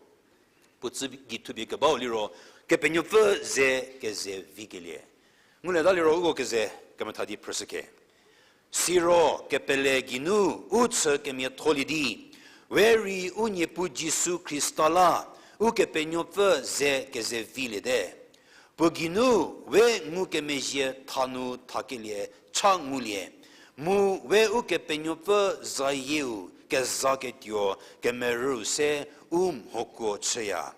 Puo tsü gei thupie kebau liro, Kepenuopfü ze keze vikelie. Ngulieta liro uko keze kemetha di phrüshü ke. Siro kepele geinu u chü kemiatholie di, we rei u Niepuu Jisu Khrista la Ukepenuopfü ze keze viliete. Puo geinu we ngukemezhie tha nu thakelie cha ngulie, mu we Ukepenuopfü zayieu kezaketuo kemerüu se u mhokuo chüya.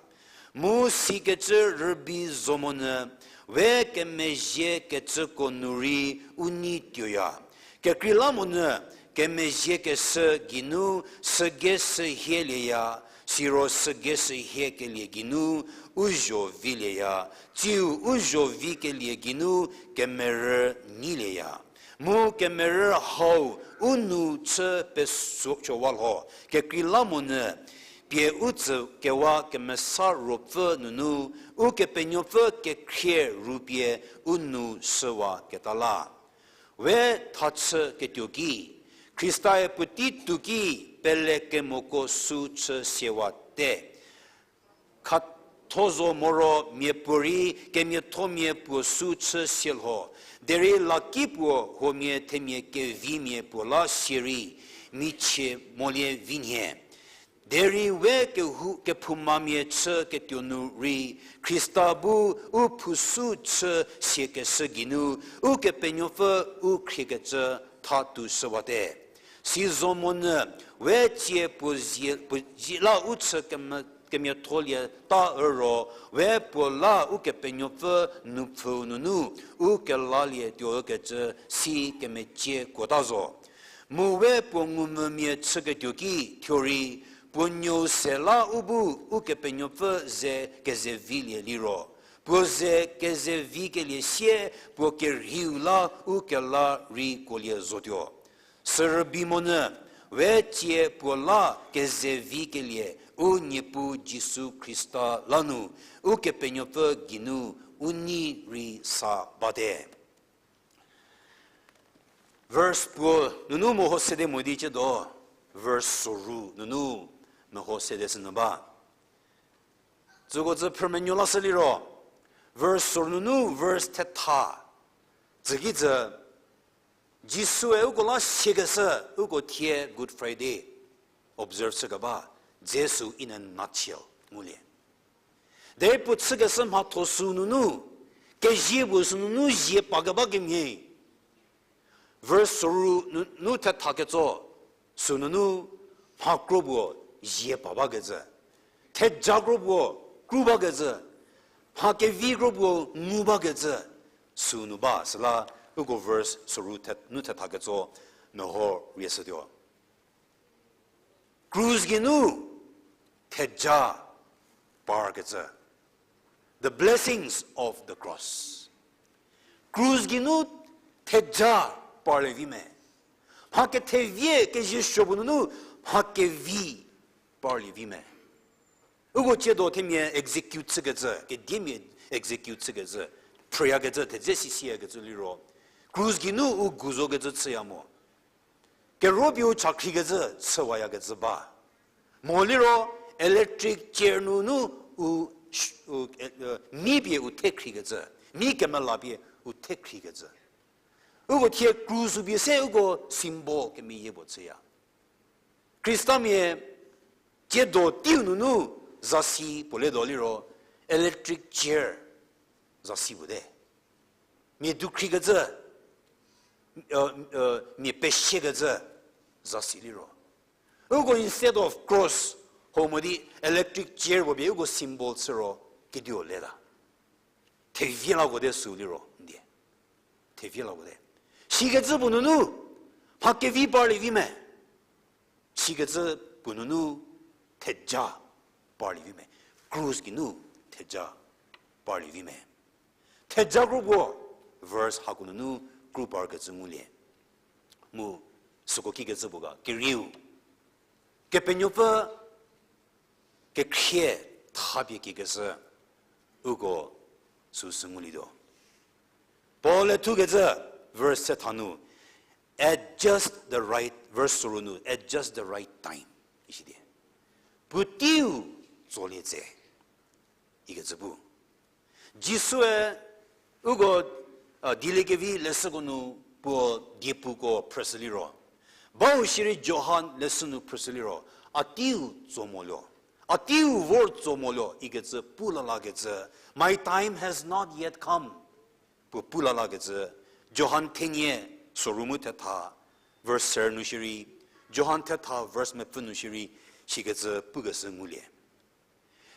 Mu sikecü rübei zo monyü, we kemezhie kecüko nu rei u nei tuoya. Kekreilamonyü kemezhie keshü geinu sügeshühielieya, siro sügeshühie kelie geinu u zho vilieya, tsiu u zho vikelie geinu kemerü neilieya. Mu kemerü hau u nou chü pesuowa lho, kekreilamonyü pie u tsü kewa Kemesa Ruopfü nunu Ukepenuopfü kekhrie rupie u nou shüwaketa la. We thachü ketuo ki, Khristae puotei tuo ki pele kemoko sü chü siewate. Khatho zo moro miapuorei kemiathomia puo sü chü sie lho, derei laki puo huomia themia kevimia puo la sierei, michie molie vi nhie. Derei we kehou, kephoumamia chü ketuo nu rei, Khrista bu u phou sü chü siekeshü geinu, Ukepenuopfü u khriekecü tha tuoshüwate. Sizo monyü, we tsie puo zie, puo zie la u chü kemiatholie ta üro, we puo la Ukepenuopfü nupfhüu nunu, u kelalie tuo ükecü si kemecie kuota zo. Mu we puo ngumvümia chüketuo ki thuo rei, puo nuou se la u bu Ukepenuopfü ze kezevilie liro, puo ze kezevikelie sie puo kerheiu la u kela rei kuolie zotuo. Sürübei monyü, we tsie puo la kezevikelie u Niepuu Jisu Khrista la nu, Ukepenuopfü geinu u nei rei sa bate. Verse puo nunu meho sede mo di ciedo, verse soru nunu meho sede sünu ba. Tsüko tsü phrümenuo lashü liro, verse soru nunu verse thetha tsü ki tsü, Jisue uko la siekeshü, uko thie Good Friday observe chükeba, Jisu in a nutshell ngulie. Derei puo chükeshü mhatho sü nunu, kezie puo sü nunu zie pa keba kemhie. Verse soru nu, nu thetha ketso, sü nunu mhakro puo zie pa bakecü. Theja kro puo kru bakecü, mha kevi kro puo ngu bakecü, sünu ba, süla uko verse soru the-, nu thethaketso meho rieshütuo. Krus geinu theja parkecü. The blessings of the cross. Krus geinu theja parlie vi me. Mha kethevie keziesuo puo nunu mha kevi parlie vi me. Uko tsiedo themia execute chükecü, kediemia execute chükecü, phrüyakecü, thedze sisiyakecü liro, krus geinu u gu zokecü chüya mo. Kerüpie u chakhrikecü chüwayakecü ba. Mo liro electric chair nunu u, u, mi pie u thekhrikecü, mi kemela pie u thekhrikecü. Uko thie krus u pie se uko symbol kemeyie puo chüya. Khristamia tsiedo teiu nunu zasi puo le do liro electric chair zasi puo te. Mia dukhrikecü, mia pesiekecü zasi liro. Uko instead of cross ho mo di electric chair puo pie uko symbol chü ro kediu le ta. Thevie lako te sü liro ndie. Thevie lako te. Sikecü puo nunu mha kevi parlie vi me. Sikecü puo nunu theja parlie vi me. Krus geinu theja parlie vi me. Theja kro puo verse hako nunu kru parkecü ngulie. Mu süko kikecü puo ga kerieu. Kepenuopfü kekhrie thapie kikecü uko süsü ngulietuo. Paul-e thukecü verse se tha nu, at just the right, verse soru nu, at just the right time. Isidie. Puoteiu tsolie tse. Ikecü pu. Jisue uko, a, dieliekevi leshüko nu puo diepuko phrüshü liro. Bau shierei Johan leshü nu phrüshü liro. A teiu tso moluo. A teiu vor tso moluo ikecü pu lalakecü. My time has not yet come. Puo pu lalakecü. Johan thenie soru mu thetha verse ser nu shierei. Johan thetha verse mepfü nu shierei. Sikecü pukeshü ngulie.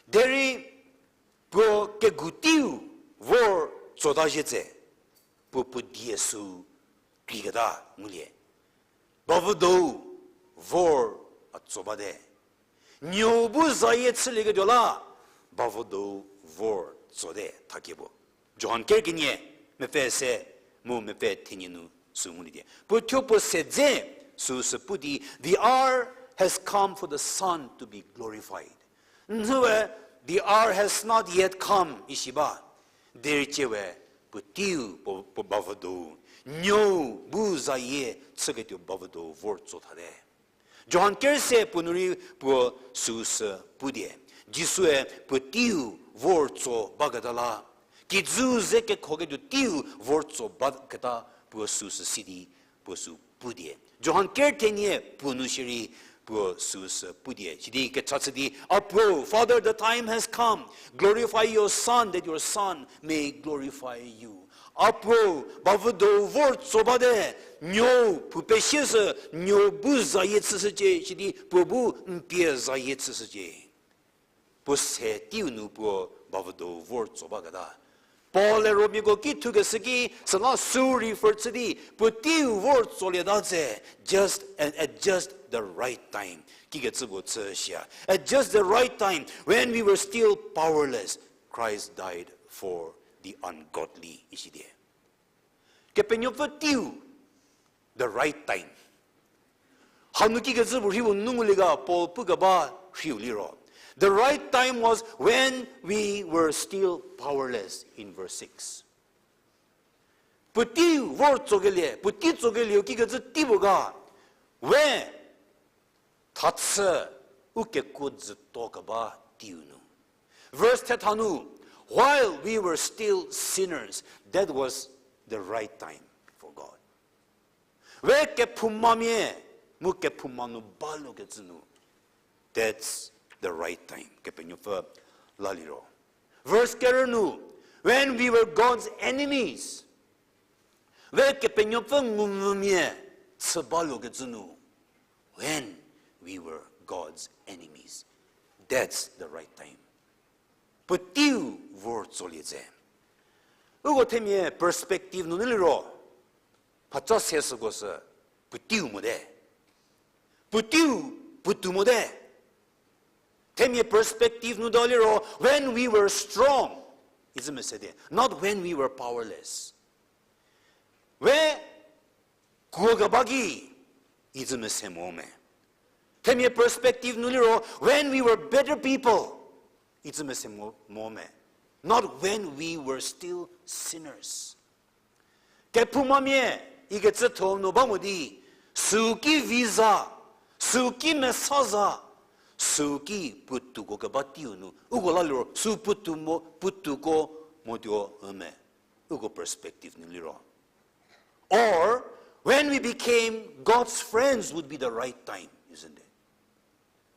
Derei puo kegu teiu vor tsota zhie tse, puo puo die sü kreiketa ngulie. Bavüdou vor a tso bate. Nuou bu zayie chülieketuo la, bavüdou vor tsote thakie puo. Johan ker kenie, mepfü se, mu mepfü thenie nu sü ngulie di. Puo thuo puo se dze, süsü pu di, the hour has come for the Son to be glorified. Nhüwe, the hour has not yet come, isi ba. Derei tsie we, puo teiu puo, puo bavüdou, nuou bu zayie chüketuo bavüdou vor tso thate. Johan ker se puo nu rei puo süsü pu die. Jisue puo teiu vor tso baketa la. Kijü ze kekhoketuo teiu vor tso baketa puo süsü si di puo sü pu die. Johan ker thenie puo nu shierei puo süsü pu die. Sidi kecha chü di, A Puo, Father, the time has come. Glorify your Son, that your Son may glorify you. A Puo, bavüdou vor tso bate, nuou phou pesie sü, nuou bu zayie chüshücie, sidi puo bu n pie zayie chüshücie. Puo se teiu nu puo bavüdou vor tso baketa. Paul-e Romiako ki thukeshü ki süla sü refer chü di, puo teiu vor tsolieta tse, just and at just the right time. Kikecü puo chü shia. At just the right time, when we were still powerless, Christ died for the ungodly, isi die. Kepenuopfü teiu, the right time. Hanu kikecü puo rheiu nu ngulie ga Paul pukeba rheiu liro. The right time was when we were still powerless in verse six. Puotei vor tsokelie, puotei tsokelie kikecü tei puo ga, we thachü u kekuo dzüto keba teiu nu. Verse thetha nu, while we were still sinners, that was the right time for God. We kephoumamia, mu kephouma nu balokecü nu. That's the right time. Kepenuopfü la liro. Verse kerü nu, when we were God's enemies, we Kepenuopfü ngumvümia chü balokecü nu. When we were God's enemies, That's the right time. Puoteiu vor tsolie dze. Uko themia perspective nunu liro, mhaca se süko sü, puoteiu mote. Puoteiu, puotou mote. Themia perspective nu do liro, when we were strong, icü mese di, not when we were powerless. We kuo keba ki, icü mese mo me. Themia perspective nu liro, when we were better people, icü mese mo, mo me. Not when we were still sinners. Kephoumamia ikecü tho nu ba mo di, süu ki vi za, süu ki mesa za, süu ki puotouko keba teiu nu, uko la liro, süu puotou mo, puotouko motuo me. Uko perspective nu liro. Or, when we became God's friends would be the right time, isn't it?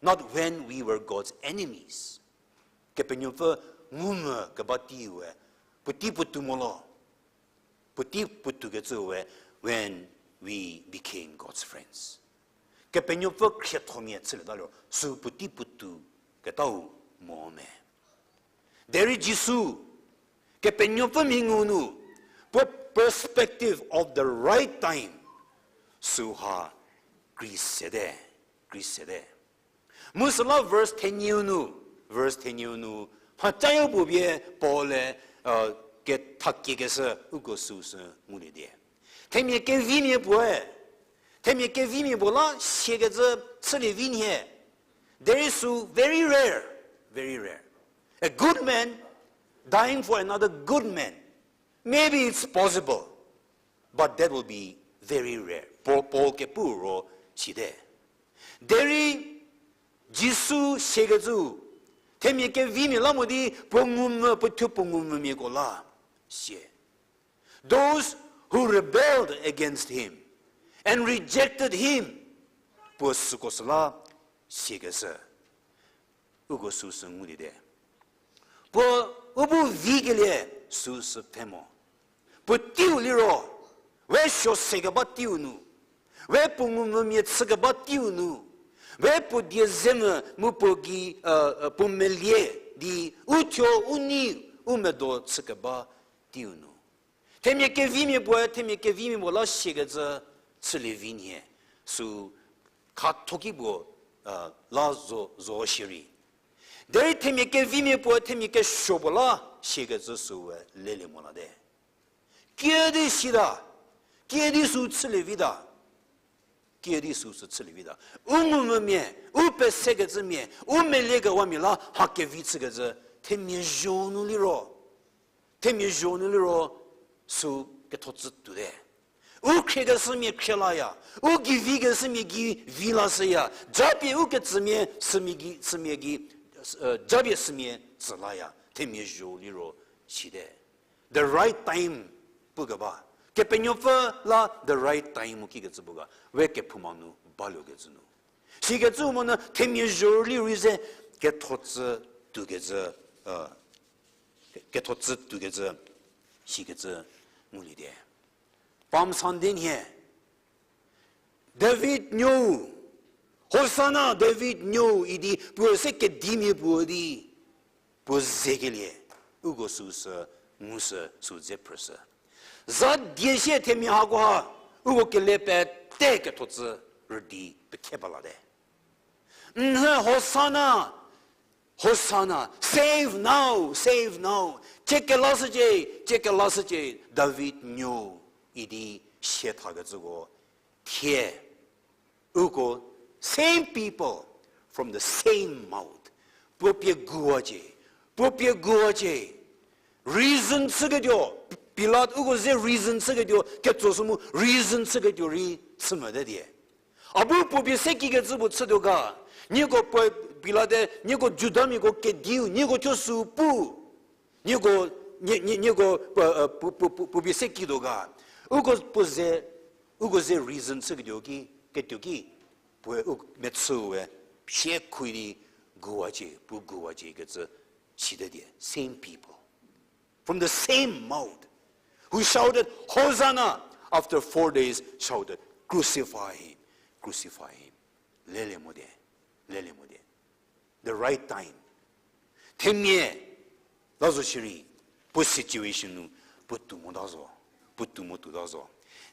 Not when we were God's enemies. Kepenuopfü ngumvü keba teiu we, puotei puotou mo lo, puotei puotoukecü we, when we became God's friends. Kepenuopfü khriethomia chülieta liro, süu puotei puotouketau mo me. Derei Jisu, Kepenuopfü mhi ngu nu, puo perspective of the right time, süha kri sete, kri sete. Mu süla verse thenieu nu, verse thenieu nu, mhacayo puo pie Paul-e, kethakiekeshü uko süu sü ngulie die. Themia kevimia puoe, themia kevimia puo la siakecü chülie vi nhie. There is so very rare, very rare. A good man dying for another good man. Maybe it's possible, but that will be very rare. Paul, Paul kepu ro site. Derei Jisu siakecü, themia kevimia la mo di puo ngumvü, puo thuo puo ngumvümiako la sie. Those who rebelled against him and rejected him, puo süko süla siakeshü uko süu sü ngulie te. Puo u bu vikelie süu sü pfhe mo. Puo teiu liro, we suo sekeba teiu nu, we puo ngumvümia chükeba teiu nu, we puo die zemvü mu puo gei, puo melie di u thuo u nei u medo chükeba teiu nu. Themia kevimia puoe, themia kevimia puo la siakecü chülie vi nhie, süu khatho ki puo la zo, zo shierei. Derei themia kevimia puoe, themia kesuo puo la siakecü süu we lelie mo la te. Kiüdi sita, kiüdi süu chülie vita, kiüdi süu sü chülie vita. U ngumvümia, u pesekecümia, u meliekewamia la ha kevi chükecü, themia zho nu liro. Themia zho nu liro süu ketho tsü tuote. U khriekeshümia khrie laya, u geivikeshümia gei vi lashüya, japie u ketsümia sümia gei, sümia gei, japie sümia tsü laya, themia zho liro site. The right time pukeba. Kepenuopfü la the right time mu kikecü puo ga, we kephouma nu baluokecü nu. Sikecü monyü themia zho liro ze ketho tsü tuokecü, ketho tsü tuokecü, sikecü ngulie te. Palm Sunday nhie, David nuou, Hosana, David nuou idi puo se kedimia puo di puo zekelie, uko süu sü ngu sü süu dze phrüshü. Za die sie themia hakoha, uko kele pete ketho tsü rüdi pekhe ba late. Nhü Hosana, Hosana, save now, save now. Cie kelashücie, cie kelashücie, David nuou idi sie thakecüko thie. Uko same people from the same mouth. Puo pie guwacie, puo pie guwacie. Reason chüketuo, Pilat uko ze reason chüketuo, ketso sü mu reason chüketuo rei chü mote die. A bu puo pie se kikecü puo chütuo ga, nieko puo Pilate, nieko Judamiako kediu, nieko thuo sü pu. Nieko, nie, nie, nieko, puo, puo, puo, puo, puo pie se kituo ga. Uko puo ze, uko ze reason chüketuo ki, ketuo ki, puoe u mechüu we, pie khui di guwacie, puo guwacie kecü, site die, same people. From the same mouth, who shouted, Hosanna, after four days shouted, Crucify him, crucify him. Lelie mo die, lelie mo die. the right time. Themia la zo shierei, puo situation nu, puo tou mota zo, puo tou mo touta zo.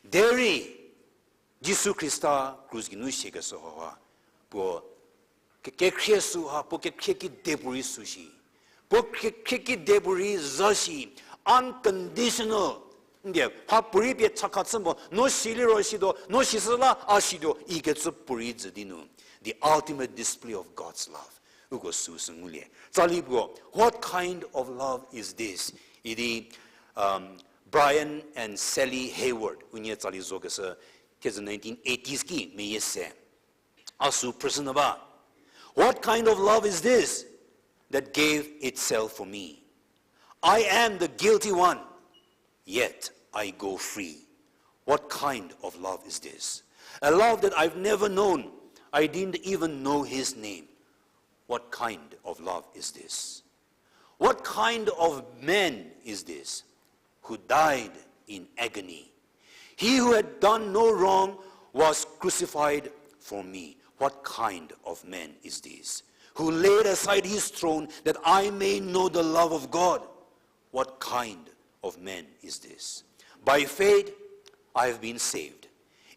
Derei, Jisu Khrista krus geinu siakeshü hauha, puo ke-, kekhrie süha, puo kekhrie kidepuorei sü shi. Puo kekhrie kidepuorei za shi, unconditional. Ndie, mhapuorei pie chakha chü mo, no si liro situo, no sishü la a situo, ikecü puorei jü di nu. The ultimate display of God's love. Uko süsü ngulie. Tsali puo, what kind of love is this? Idi, um, Brian and Sally Hayward, unie tsali zokeshü, thiedzü nineteen eighties ki meyie se. A sü phrüshünyü ba. What kind of love is this that gave itself for me? I am the guilty one, yet I go free. What kind of love is this? A love that I've never known. I didn't even know his name. What kind of love is this? What kind of man is this who died in agony? He who had done no wrong was crucified for me. What kind of man is this who laid aside his throne that I may know the love of God? What kind of man is this? By faith, I have been saved.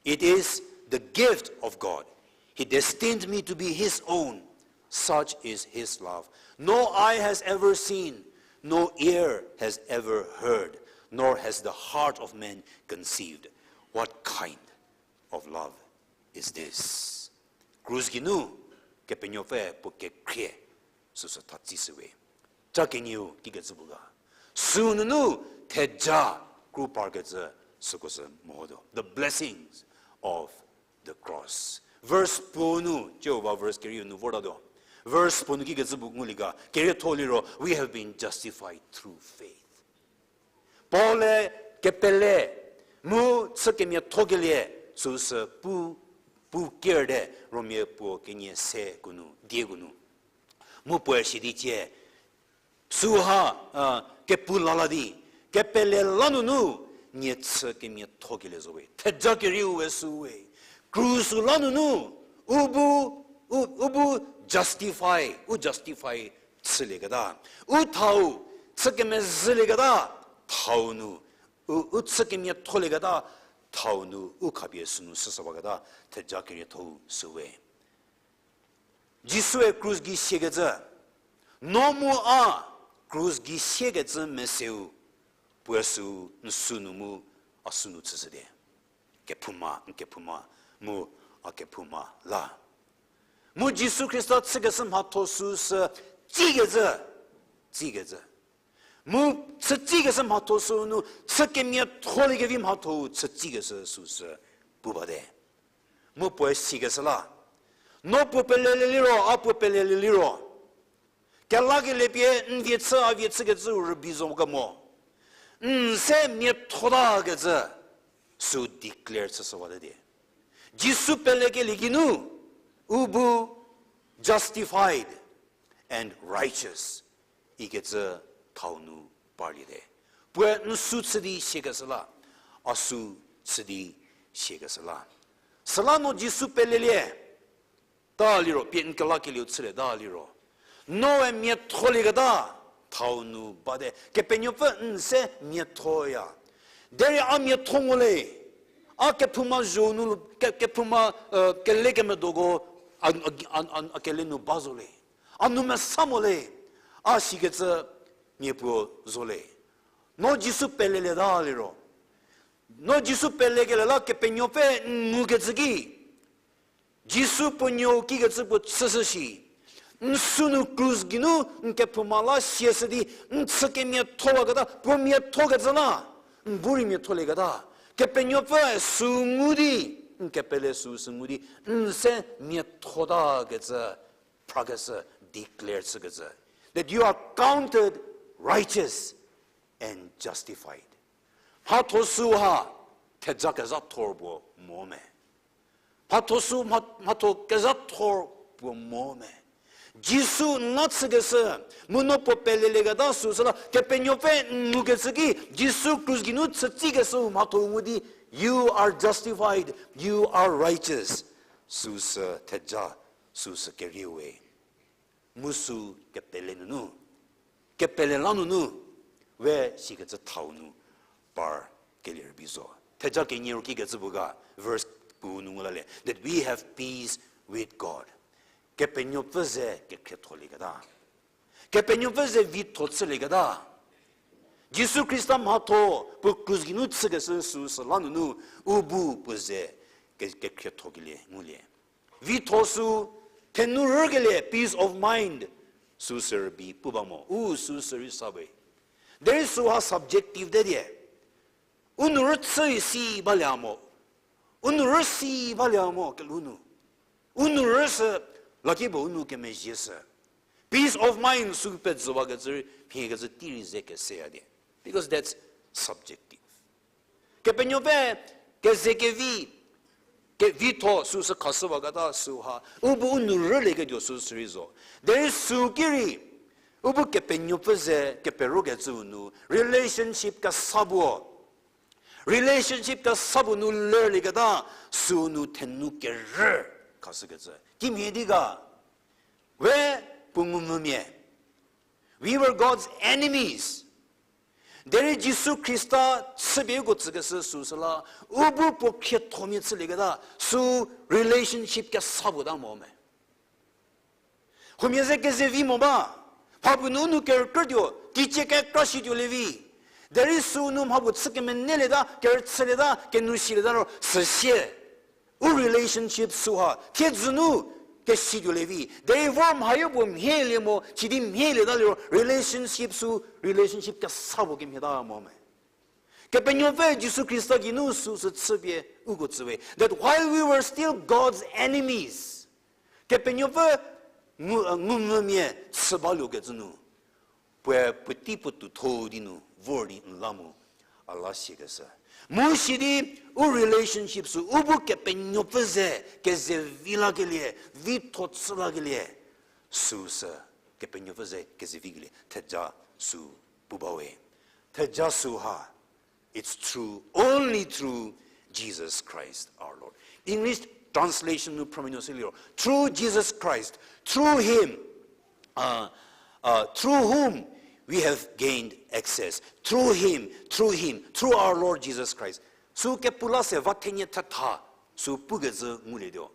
It is the gift of God. He destined me to be his own. Such is his love. No eye has ever seen, no ear has ever heard, nor has the heart of man conceived what kind of love is this. Krus geinu Kepenuopfü puo kekhrie süsü thatsi shüwe. Ca kenieu kikecü puo ga. Sünunu theja kru parkecü süko sü mehotuo. The blessings of the cross. Verse puo nu, ciu ba verse kerieu nu vortatuo. Verse puo nu kikecü puo ngulie ga, kerietho liro, we have been justified through faith. Paul-e kepele, mu chü kemiathokelie, süsü pu, pu kerte, Romia puo kenie se ko nu, die ko nu. Mu puoe sidi cie, süha, a, kepu lala di, kepele lanunu, nie chü kemiathokelie zo we. Theja kerieu we süu we. Krus la nunu, u bu, u, u bu justify, u justify chülieketa. U thau, chü kemezhülieketa, thau nu, u, u chü kemiatholieketa, thau nu, u khapie sünu süsawaketa, theja keriethou süu we. Jisue krus gei siekecü, no mu a krus gei siekecü meseu, puoe süu n sünu mu a sünu chüshüdi. Kephouma, n kephouma, mu a kephouma la. Mu Jisu Khrista chükeshü mhatho süu sü tsikecü, tsikecü. Mu chü tsikeshü mhatho süu nu, chü kemiatholiekevi mhatho-u chü tsikeshü süu sü pu bate. Mu puoe sikeshü la. No puo pelelie liro, a puo pelelie liro. Kelakelie pie n vie chü, a vie chükecüu rübei zo kemo. N se miathotakecü süu declare chüshüwate di. Jisu pelekelie geinu, u bu justified and righteous ikecü thau nu parliete. Puoe n süu chü di siekeshü la, a süu chü di siekeshü la. Süla no Jisu pelelie, ta liro, pie n kelakelieu chülie ta liro. Noe miatholieketa, thau nu bate, Kepenuopfü n se miathoya. Derei a miatho mo le, a kephouma zho nu, ke-, kephouma, e, kele kemedoko, a, a, a, a, a kele nu ba zo le. A nou mesa mo le, a sikecü mia puo zo le. No Jisu pelelieta liro. No Jisu pelekelie la Kepenuopfü n ngukecü ki. Jisu puo nuou kikecü puo chüshü shi. N sünu krus geinu n kephouma la siashü di, n chü kemiathowaketa, puo miathokecü la, n bu rei miatholieketa. Kepenuopfüe süu ngu di, n kepele süu sü ngu di, n se miathotakecü, phrakeshü declare chükecü. That you are counted righteous and justified. Mhatho süu ha, theja kezhathor puo mo me. Mhatho süu mha-, mhatho kezhathor puo mo me. Jisu n la chükeshü, mu no puo pelelieketa süu süla, Kepenuopfü n ngukecü ki, Jisu krus geinu chütsikeshüu mhatho ngu di, you are justified, you are righteous. Süu sü theja, süu sü kerieu we. Mu sü kepele nunu, kepele la nunu, we sikecü thau nu par kelie rübei zo. Theja kenie ro kikecü bu ga, verse puo nu ngu lalie, that we have peace with God. Kepenuopfü ze kekhrietholieketa. Kepenuopfü ze vitho chülieketa. Jisu Khrista mhatho puo krus geinu chükeshü süsü la nunu, u bu puo ze ke-, kekhriethokelie ngulie. Vitho sü, thenu rükelie, peace of mind, süsü rübei pu ba mo, u süsü rei sa we. Derei süha subjective te die. U nu rüchü si balie mo. U nu rüsi balie mo kelhou nu. U nu rüsü, laki puo u nu kemezhie sü. Peace of mind sü pezüwakecü rei, mhiekecü tei rei ze keseya die. Because that's subjective. Kepenuopfü, kezekevi, ke-, vitho süsü khashüwaketa süha. U bu u nu rülieketuo süsü rei zo. Derei sü ki rei, u bu Kepenuopfü ze keperokecüu nu, relationship kesa puo. Relationship kesa puo nu lerlieketa, sü nu thenu kerü khashükecü. Kimhie di ga, we puo ngumvümia. We were God's enemies. Derei Jisu Khrista chüpie uko tsükeshü süsü la, u bu puo khriethomia chülieketa, sü relationship kesa puo ta mo me. Huomia ze kezevi mo ba, mhapuo nu u nu kerükrütuo, teicie kekra shituolie vi. Derei sü nu mhapuo chü kemenelieta, kerüchülieta, kenu silieta ro süsie. U relationship süha thiedzü nu keshituolie vi. Derei vor mhayo puo mhielie mo, sidi mhielieta liro relationship sü, relationship kesa puo kemhieta mo me. Kepenuopfü Jisu Khrista geinu süsü chüpie uko tsü we. That while we were still God's enemies, Kepenuopfü ngu-, ngumvümia chü baluokecü nu, puoe puotei puotou tho di nu vor di n la mu a la siakeshü. Mu sidi u relationship sü u bu Kepenuopfü ze kezevi lakelie, vitho chü lakelie, süsü Kepenuopfü ze kezevikelie theja sü pu ba we. Theja süha, it's true, only through Jesus Christ our Lord. English translation nu phrümenuo sü liro, through Jesus Christ, through him, uh, uh, through whom we have gained access. Through him, through him, through our Lord Jesus Christ. Sü kepu la se va thenie thetha, sü pukecü ngulietuo.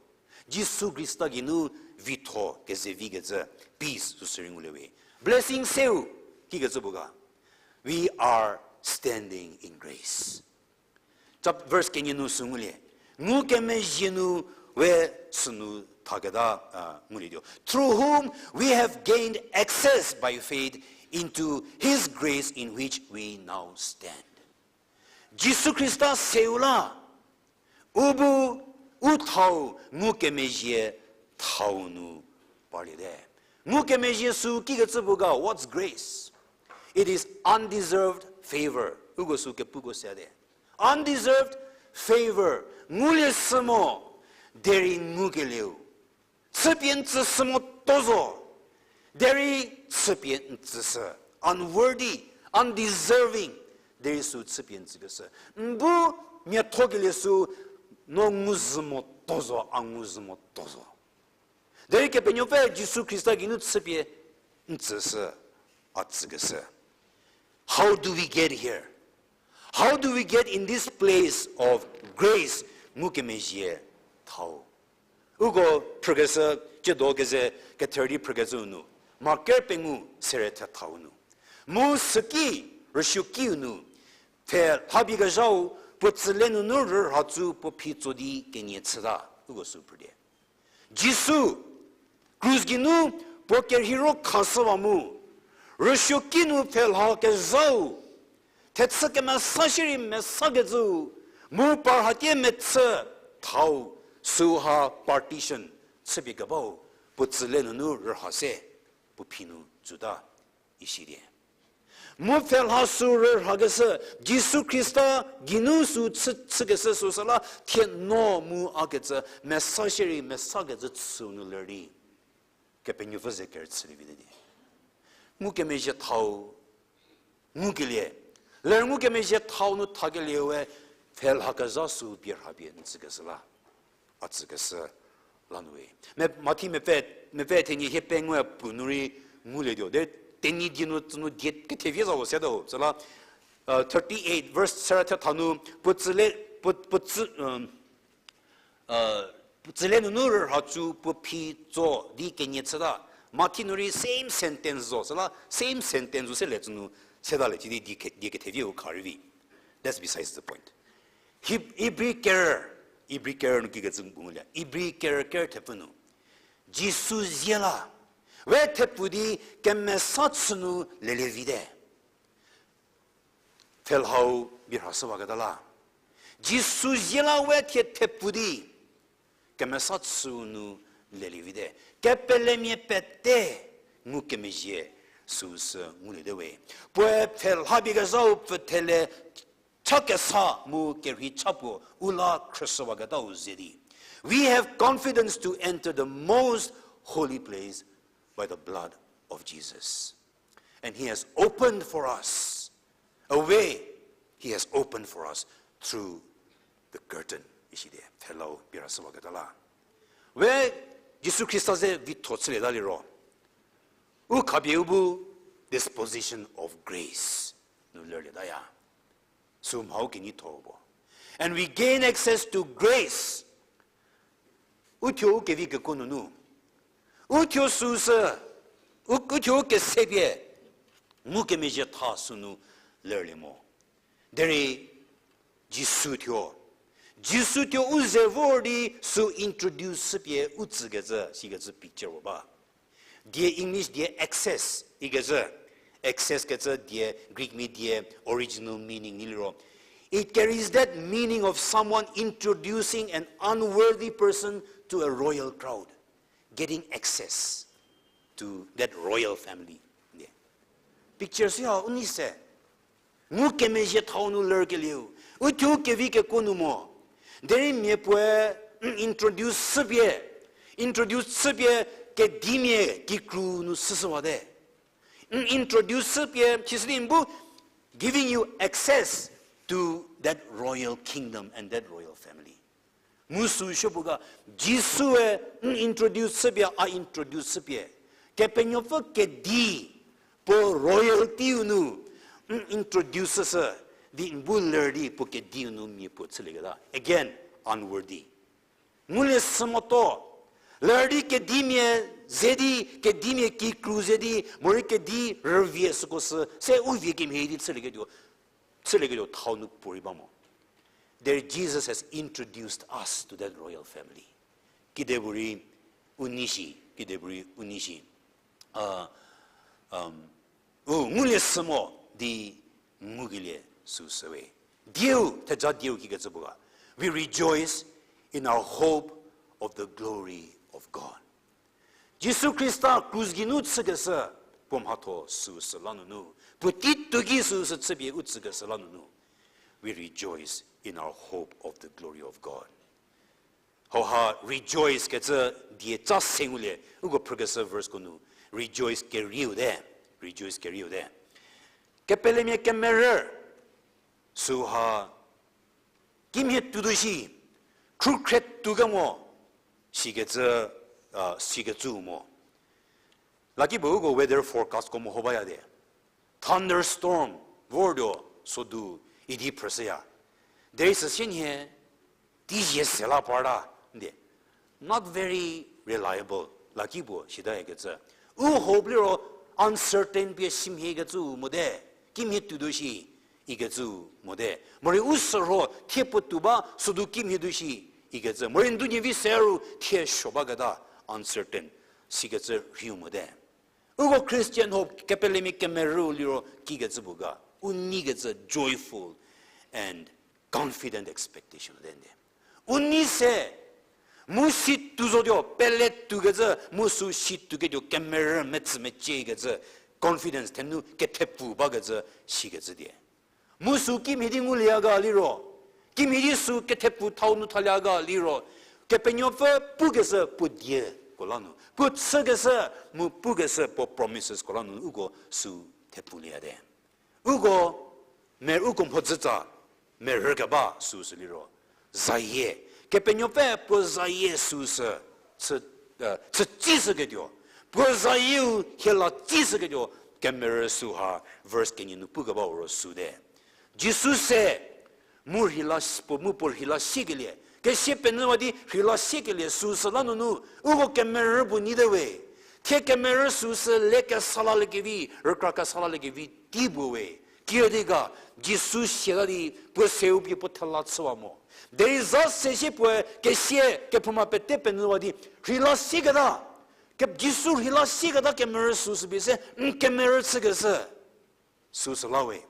Jisu Khrista geinu vitho kezevikecü, peace süsü rei ngulie we. Blessing seu, kikecü bu ga. We are standing in grace. Chap-, verse kenie nu sü ngulie. Ngukemezhie nu we sünu thaketa, uh, ngulietuo. Through whom we have gained access by faith into his grace in which we now stand. Jisu Khrista seu la, u bu u thau ngukemezhie thau nu parliete. Ngukemezhie sü kikecü bu ga, what's grace? It is undeserved favor. Uko sü kepuko siate. Undeserved favor. Ngulie sü mo, derei ngukelieu. Chüpie n tsüshü moto zo, derei chüpie n tsüshü. Unworthy, undeserving, derei sü chüpie n tsükeshü. N bu miathokelie sü no nguzü moto zo, a nguzü moto zo. Derei Kepenuopfü Jisu Khrista geinu chüpie n tsüshü, a tsükeshü. How do we get here? How do we get in this place of grace? Ngukemezhie thau. Uko phrükeshü, tsiedo keze ketherü di phrükecüu nu, Mark ker pengou sere thethau nu. Mu süki, rüsuokiu nu, pfhe lhapie kezhau, puo tsüle nunu rürha tsu puo phi tso di kenie chüta, uko sü phrülie. Jisu, krus geinu puo kerheiro khashüwa mu, rüsuoki nu pfhe lha kezhau, thechü kemesa shierei mesakecüu, mu parhatie mechü thau, süha partition chüpie kebau, puo tsüle nunu rürha se, puo phi nu tsuta, isi die. Mu pfhe lha sü rürhakeshü, Jisu Khrista geinu sü chü, chükeshü süsü la thie no mu a kecü, mesa shierei mesakecü chüu nu ler di, Kepenuopfü ze kerüchülie vite di. Ngukemezhie thau, ngukelie, ler ngukemezhie thau nu thakelie we, pfhe lha kezha sü bie rhapie n tsükeshü la, a tsükeshü, Lanu we. Me, Mathi mepfü, mepfü thenie hie pengou pu nu rei ngulietuo. Derei Tenyidie nu tsünu die kethevie za puo se tuo. Süla, uh, thirty-eight verse sera thetha nu, puo tsüle, puo, puo tsü, um, uh, puo tsüle nunu rürha tsu puo phi tso di kenie chüta. Mathi nu rei same sentence zo. Süla same sentence zo se le tsünu seta le ci di die ke-, die kethevieu kha rei vi. That's besides the point. Hib-, Ibri ker, Ibri ker nu kikecü ngulie. Ibri ker ker thepfü nu. Jisu zie la, we thepfu di kemesa chü nu lelie vite. Pfhelhau bi rhashüwaketa la. Jisu zie la we thie thepfu di kemesa chü nu lelie vite. Kepelemia pete ngukemezhie süu sü nguliete we. Puoe pfhelha bie kezhau pfüthele cha kesa mu kerhei cha puo u la khrüshüwaketau ze di. We have confidence to enter the most holy place by the blood of Jesus. And he has opened for us a way. He has opened for us through the curtain. Isidi, pfhelhau bi rhashüwaketa la. We Jisu Khrista ze vitho chülieta liro, u khapie u bu disposition of grace nu lerlietaya. Sü mhau keneitho puo. And we gain access to grace. Uthuo u kevi kekuo nunu, uthuo süu sü, u, uthuo u kesepie ngukemezhie tha sünu lerlie mo. Derei Jisu thuo, Jisu thuo u ze vor di sü introduce chüpie u tsükecü, sikecü picture puo ba. Die English die access ikecü, access kecü die Greek mia die original meaning ni liro, it carries that meaning of someone introducing an unworthy person to a royal crowd, getting access to that royal family. Picture süha u nei se. Ngukemezhie thau nu lerkelieu, uthuo kevi kekuo nu mo. Derei mia puoe n introduce chüpie, introduce chüpie kedimia kikru nu shüshüwate. N introduce chüpie, sisidi n bu giving you access to that royal kingdom and that royal family. Mu süu supuo ga, Jisue n introduce chüpie, a introduce chüpie, Kepenuopfü kedi, puo royalty-u nu n introduce chüshü, di n bu ler di puo kediu nu mia puo chülieketa. Again, unworthy. Ngulie sü moto, ler di kedimia ze di, kedimia kikru ze di, morei kedi rüvie süko sü, se u vie kemhie di chülieketuo, chülieketuo thau nu puorei ba mo. There Jesus has introduced us to that royal family. Kidepuorei u nei shi, kidepuorei u nei shi. A, u ngulie sü mo di ngukelie süsüwe. Dieu, theja dieu kikecü puo ga. We rejoice in our hope of the glory of God. Jisu Khrista krus geinu chükeshü puo mhatho süsü la nunu, puotei tuoki süsü chüpie u tsükeshü la nunu, we rejoice in our hope of the glory of God. Hauha rejoice kecü die ca se ngulie, uko phrükeshü verse ko nu, rejoice kerieu te, rejoice kerieu te. Kepelemia kemerü, süha kimhie tuotuo shi, khrukhre tuo kemo, sikecü, a, sikecü mo. Lakipuo uko weather forecastko meho bayate. Thunderstorm, vortuo, sodu, idi phrüshüya. Derei süsie nhie, teizie se la parta, nde. Not very reliable, lakipuo sitayakecü. U hope liro uncertain pie simhiekecü mote, kimhie tuotuo shi, ikecü mote. Morei u sürho thie puotou ba sodu kimhie tuo shi, ikecü. Morei ndu nie vi seru thie suo baketa uncertain, sikecü rhiu mote. Uko Christian hope, kepelemia kemerü liro kikecü puo ga, u neikecü joyful and confident expectation te nde. U nei se, mu si tuo zotuo, pele tuokecü, mu sü si tuoketuo kemerü metsü meciekecü, confidence thenu kethepfu bakecü, sikecü die. Mu sü kimhie di ngulieya liro, kimhie di sü kethepfu thau nu thalieya liro, Kepenuopfü pukeshü puo dieko la nu, puo chükeshü mu pukeshü puo promisesko la nu uko sü thepfuliete. Uko, me uko mhodzütsa, merhükeba süsü liro, zayie, Kepenuopfü puo zayie süsü, chü, chütsishüketuo, puo zayieu hie la tsishüketuo kemerü süu ha verse kenie nu pukebau ro süte. Jisu se, mu rheila, puo mu puo rheila siekelie, kesia penyüwa di rheila siekelie süsü la nunu, uko kemerü puo nyite we. Thie kemerü süsü le kesa laliekevi, rükra kesa laliekevi tei puo we. Kiüdi ga, Jisu siata di puo seu pie puo thela chüwa mo. Derei za se sie puoe kesia kephouma pete penyüwa di rheila sieketa, ke, Jisu rheila sieketa kemerü süsü pie se n kemerü chükeshü süsü la we.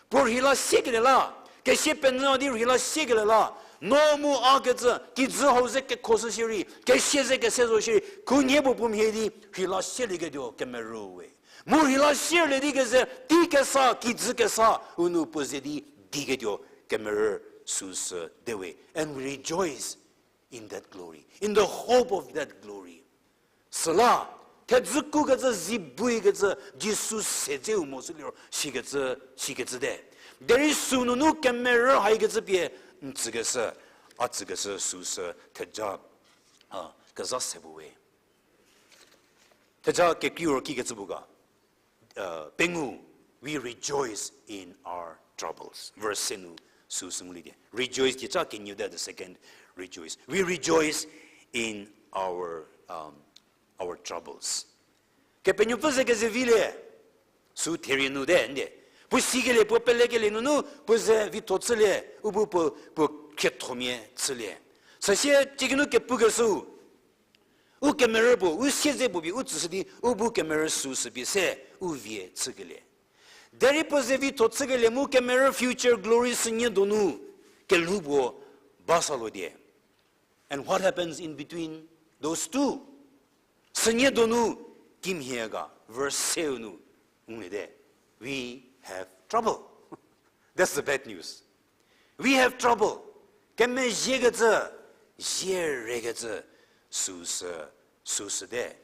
Puo rheila siekelie la, kesia penyüwa di rheila siekelie la, no mu a kecü kijü hau ze kekhoshü shierei, kesia ze kese zo shierei, khunhie puo puo mhie di rheila sielieketuo kemerü we. Mu rheila sielie di keze tei kesa, kijü kesa u nu puo ze di diketuo kemerü süsü te we. And we rejoice in that glory, in the hope of that glory. Süla, thedzü kukecü, zi buikecü, Jisu se dzeu mo süliro, sikecü, sikecü te. Derei sünunu kemerü haikecü pie, n tsükeshü, a tsükeshü süsü theja, a, keza se puo we. Theja kekreiro kikecü puo ga, pengou, we rejoice in our troubles. Verse se nu süsü ngulie di. Rejoice dieca kenieu te, the second rejoice. We rejoice in our, um, our troubles. Kepenuopfü ze kezevilie, sü therie nu te, ndie. Puo sikelie, puo pelekelie nunu, puo ze vitho chülie, u bu puo, puo khriethomia chülie. Süsie, cikinu kepukeshüu, u kemerü puo, u siedze puo pie u tsüshü di, u bu kemerü süsü pie se, u vie chükelie. Derei puo ze vitho chükelie mu kemerü future glory sünie donu, kelhou puo ba sa lo die. And what happens in between those two? Sünie donu kimhie ga, verse seu nu ngulie te. We have trouble. That's the bad news. We have trouble. Kemezhiekecü, zhierekecü, süsü, süsü te.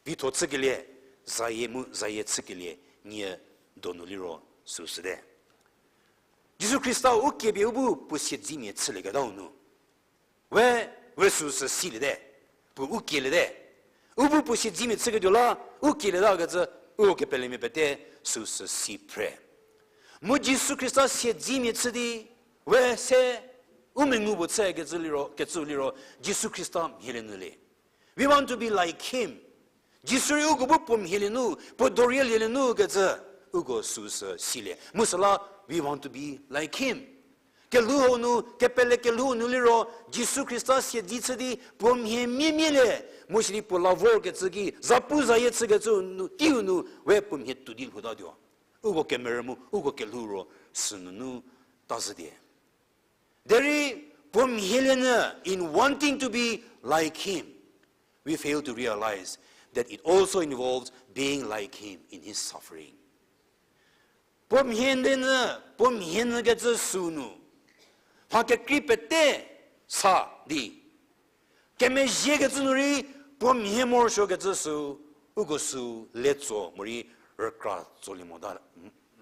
Vitho chükelie, zayie mu, zayie chükelie, nie donu liro süsü te. Jisu Khrista u kiepie u bu puo siedzimia chülieketau nu. We, we süsü siliete. Puo u kieliete. U bu puo siedzimia chüketuo la, u kielieta kecü, u kepelemia pete süsü si phre. Mu Jisu Khrista siedzimia chü di, we se, u mengu puo chü kecü liro, kecü liro, Jisu Khrista mhielie nyü le. We want to be like him. Jisu rei uko bu puo mhielie nu, puo dorielie nu kecü, uko süsü silie. Mu süla, we want to be like him. Kelhou hau nu, kepele kelhou nu liro, Jisu Khrista siedzi chü di, puo mhie miemielie, mu sidi puo la vorkecü ki, zapu zayie chükecü nu, teiu nu, we puo mhie tuo di lhoutatuo. Uko kemerü mu, uko kelhou ro, sünunu, tazhütie. Derei puo mhielie nyü, in wanting to be like him, we fail to realize that it also involves being like him in his suffering. Puo mhielie nyü, puo mhie nyü kecü sünu, mha kekrei pete sa di, kemezhie kecü nu rei puo mhie morosuo kecü sü, uko sü le tso morei rükra tsolie mota,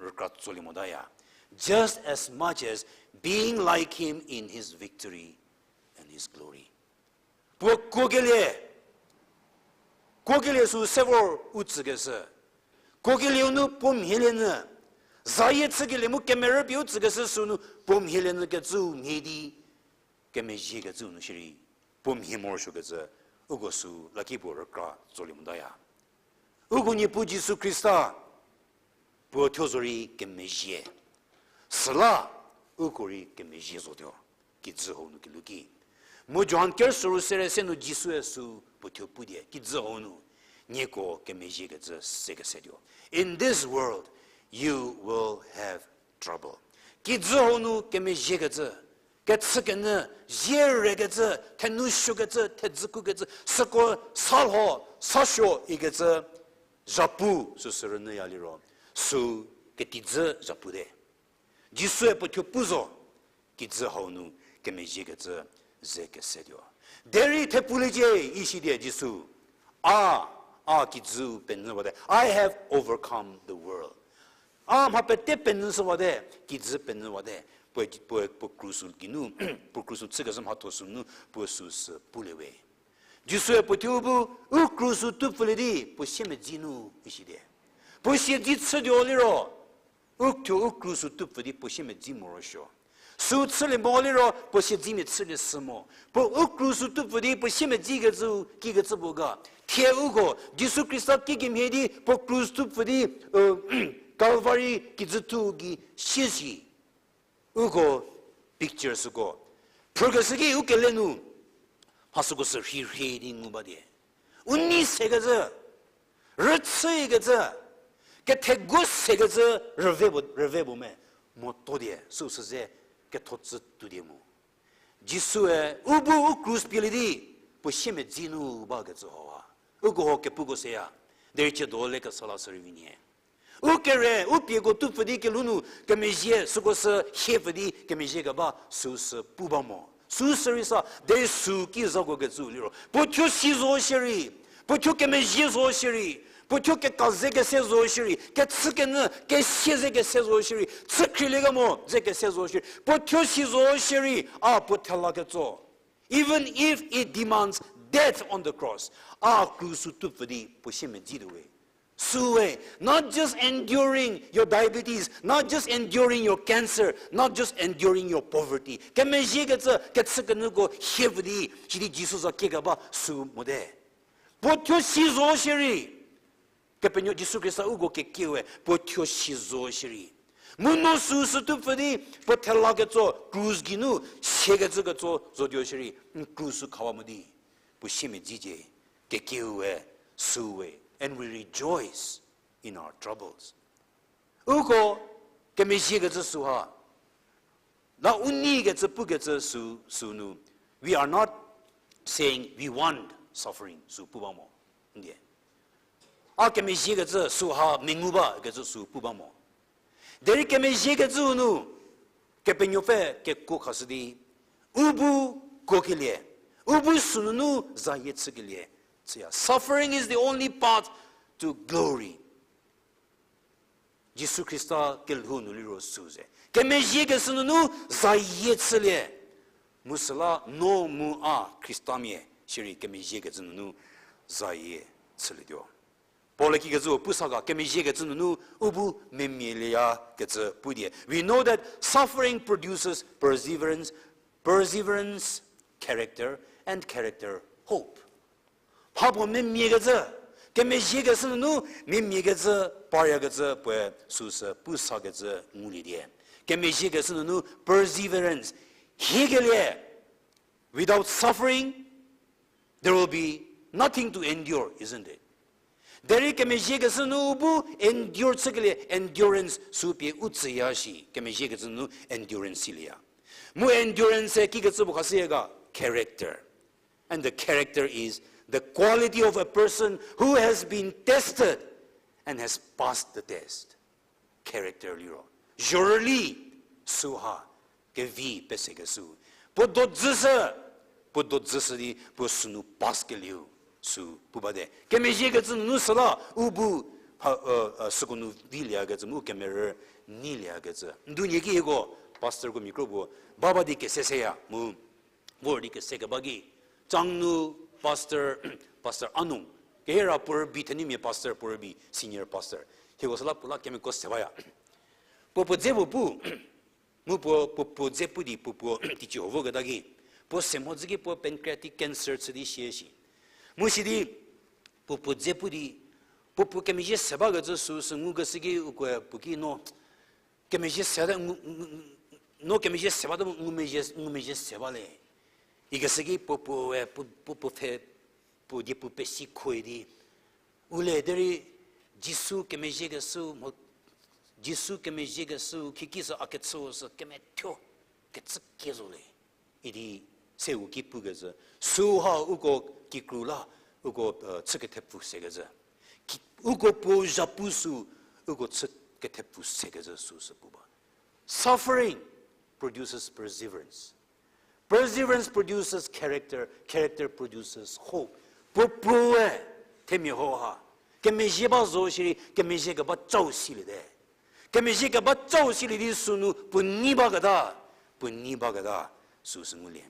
rükra tsolie motaya. Just as much as being like him in his victory and his glory. Puo kuokelie, kuokelie sü se vor u tsükeshü. Kuokelieu nu puo mhielie nyü, zayie chükelie mu kemerü pie u tsükeshü sünu puo mhielie nyü kecüu mhie di, kemezhie kecüu nu shierei, puo mhie morosuo kecü, uko sü laki puo rükra tsolie motaya. Uko Niepuu Jisu Khrista, puo thuo zorei kemezhie. Süla, uko rei kemezhie zotuo. Kijü hau nu kelhou ki. Mu Johan ker soru sere se nu Jisue sü puo thuo pudie, kijü hau nu, nieko kemezhie kecü se kesetuo. In this world, you will have trouble. Kijü hau nu kemezhie kecü, kechükenyü, zhie re kecü, thenou suo kecü, thedzü ku kecü, süko sa lho, sa suo ikecü, zhapu süsü rünyüya liro, sü ketijü zhapu te. Jisue puo thuo pu zo, kijü hau nu kemezhie kecü ze kesetuo. Derei thepfuliecie, isi die Jisu. A, a kijü penyüwate. I have overcome the world. A mha pete penyüshüwate, kijü penyüwate. Puo, puo, puo krusu geinu, puo krusu chükeshü mhatho sünu, puo süsü pulie we. Jisue puo thuo u bu, u krus-u tupfülie di puo siemedzi nu, ishidi. Puo siedzi chütuo liro, u thuo u krus-u tupfü di puo siemedzi morosuo. Sü chülie mo liro puo siedzimia chülie sü mo. Puo u krus-u tupfü di puo siemedzi kecü, kikecü puo ga. Thie uko, Jisu Khrista kikemhie di puo krus tupfü di, Calvary kijüthu gei sie si. Uko picture süko. Phrükeshü ki u kele nu, mha süko sü rhirhie di ngu ba die. U nei sekecü, rüchükecü, kethegu sekecü, rüve puo, rüve puo me, moto die, süsü ze ketho tsü tuo die mu. Jisue, u bu u krus pielie di, puo siemedzi nu bakecü hau ha. Uko ho kepuko seya, derei chiedo le kesa la sü rei vi nie. U kere, u pieko tupfü di kelhou nu kemezhie, süko sü hiepfü di kemezhie keba, süsü pu ba mo. Süsü rei sa, derei sü ki zako kecü liro. Puo thuo si zo shierei, puo thuo kemezhie zo shierei, puo thuo keka ze kese zo shierei, kechükenyü, kesia ze kese zo shierei, chü khrielie kemo ze kese zo shierei, puo thuo si zo shierei, a puo thela ketso. Even if it demands death on the cross, a krus-u tupfü di puo siemedzi tuo we. Sü we, not just enduring your diabetes, not just enduring your cancer, not just enduring your poverty. Kemezhiekecü, kechükenyüko hiepfü di, sidi Jisu za kiekeba sü mote. Puo thuo si zo shierei. Kepenuo Jisu Khrista uko kekieu we, puo thuo si zo shierei. Mu no süsü tupfü di, puo thela ketso, krus geinu, siekecü ketso, zotuo shierei, n krus-u khawa mo di, puo siemedzi cie, kekieu we, sü we, and we rejoice in our troubles. Uko, kemezhiekecü süha, la u neikecü pukecü sü, sünu, we are not saying we want suffering, sü pu ba mo. Ndie. A kemezhiekecü süha mengu bakecü sü pu ba mo. Derei kemezhiekecü nu, Kepenuopfü kekuo khashü di, u bu kuokelie, u bu sünunu zayie chükelie, chüya. Suffering is the only path to glory. Jisu Khrista kelhou nu liro sü ze. Kemezhiekecü nunu zayie chülie. Mu süla no mu a Khristamia shierei kemezhiekecü nunu zayie chülietuo. Paul-e kikecü pu sa ga kemezhiekecü nunu u bu memia lieyakecü pu die. We know that suffering produces perseverance, perseverance, character, and character, hope. Mhapuo memiakecü, kemezhiekecü nunu memiakecü paryakecü puoe süsü pu sakecü ngulie die. Kemezhiekecü nunu perseverance, hiekelie, without suffering, there will be nothing to endure, isn't it? Derei kemezhiekecü nu u bu endure chükelie, endurance sü pie u tsüya shi, kemezhiekecü nu endurance silieya. Mu endurance kikecü puo khashüya ga, character. And the character is the quality of a person who has been tested and has passed the test. Character liro. Zhorüli süha kevi pesekeshü. Puo dodzüshü, puo dodzüshü di puo sünu pass kelieu sü pu bate. Kemezhiekecü nunu süla u bu süko nu vilieyakecü mu kemerü neilie ükecü. Ndu nie ki hieko pastorko mia kro puo baba di kese seya mu vor di kese keba ki. Chang nu pastor, Pastor Anung, kehira puo rübei thenumia pastor, puo rübei senior pastor. Hieko süla puo la kemeko se baya. Puo puo dze puo pu, mu puo puo puo dze pu di puo puo teicie ho voketa ki, puo se mhodzü ki puo pancreatic cancer chü di sie shi. Mu sidi puo puo dze pu di, puo puo kemezhie se bakecü süsü ngukeshü ki ukoe puo ki no, kemezhie se, no kemezhie se bate mu ngumezhie, ngumezhie se bale. Ikeshü ki puo puoe, puo puo pfhe, puo die puo pesi khoe di u le derei Jisu kemezhiekeshü, Jisu kemezhiekeshü khikisü a kechüu sü kemethuo kecü kie zo le. Idi seu ki pukecü, süha uko kikru la, uko chü kethepfu sekecü. Uko puo zhapu sü, uko chü kethepfu sekecü süsü pu ba. Suffering produces perseverance. Perseverance produces character, character produces hope. Puo puoe themia ho ha kemezhie ba zo shierei, kemezhie keba chau siliete. Kemezhie keba chau silie di sünu puo nei baketa, puo nei baketa süsü ngulie.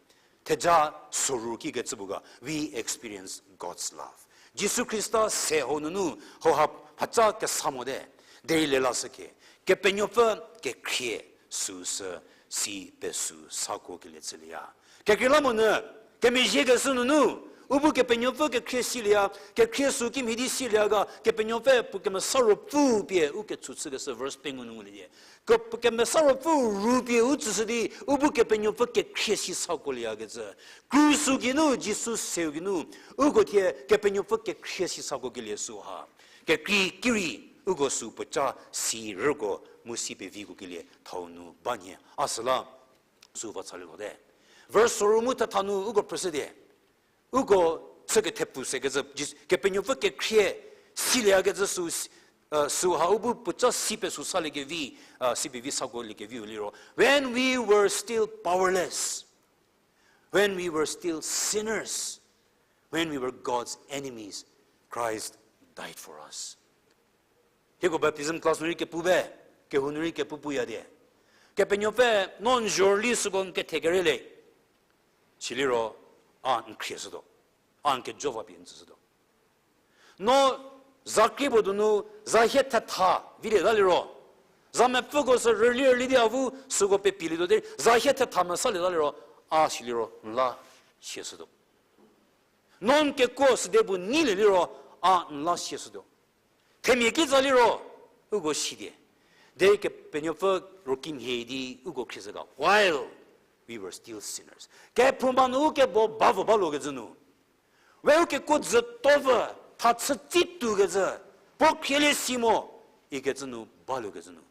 Theja soru kikecü puo ga, we experience God's love. Jisu Khrista se hau nunu hauha phaca kesa mote, derei lelashüke, Kepenuopfü kekhrie süsü si pesü sakuo kelie chülieya. Kekreilamonyü, kemezhiekeshü nunu, u bu Kepenuopfü kekhrie silieya, kekhrie sü kimhie di silieya ga, Kepenuopfü puo Kemesa Ruopfü pie u ketsu chükeshü verse pengou nu ngulie die. Ke-, Kemesa Ruopfü ru pie u tsüshü di, u bu Kepenuopfü kekhrie si sakuolieyakecü. Krusu geinu, Jisu seu geinu, uko thie Kepenuopfü kekhrie si sakuo kelie süha. Kekrei ki rei, uko sü puoca si rüko mu si peviko kelie thau nu ba nhie. A süla, sü va chalie lhote. Verse soru mu thetha nu uko phrüshü die. Uko chü kethepfu sekecü, Jis-, Kepenuopfü kekhrie silieya kecü sü, süha u bu puoca si pesü saliekevi, si pevi sakuoliekeviu liro. When we were still powerless, when we were still sinners, when we were God's enemies, Christ died for us. Hieko baptism class nu rei kepu be, kehou nu rei kepu puya die. Kepenuopfü, no n zhorüli süko n kethekerelie. Siliro, a n khrieshütuo. A n kejo va pie n tsüshütuo. No zakrie puo donu, za hie thetha vilieta liro. Za mepfüko sü rüli rüli di avu süko pepilietuo derei, za hie thetha mesalieta liro, a siliro, n la sieshütuo. No n kekuo süde bu neilie liro, a n la sieshütuo. Themia kitsa liro, uko sidie. Derei Kepenuopfü ro kimhie di uko khrieshü ga, while we were still sinners. Kephouma nu u kebo bavo balokecü nu. We u kekuo dzütopfü, tha chü tsi tuokecü, puo khrielie si mo, ikecü nu balokecü nu.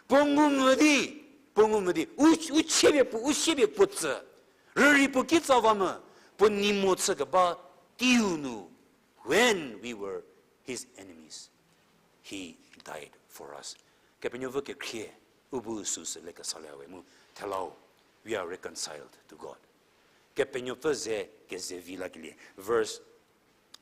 Puo ngumvü di, puo ngumvü di, u, u chiepie puo, u siepie puo tsü. Rürei puo kitsa va mu, puo nei mo chükeba teiu nu. When we were his enemies, he died for us. Kepenuopfü kekhrie, u bu süsü le kesalie we mu, thelau, we are reconciled to God. Kepenuopfü ze kezevi lakelie, verse,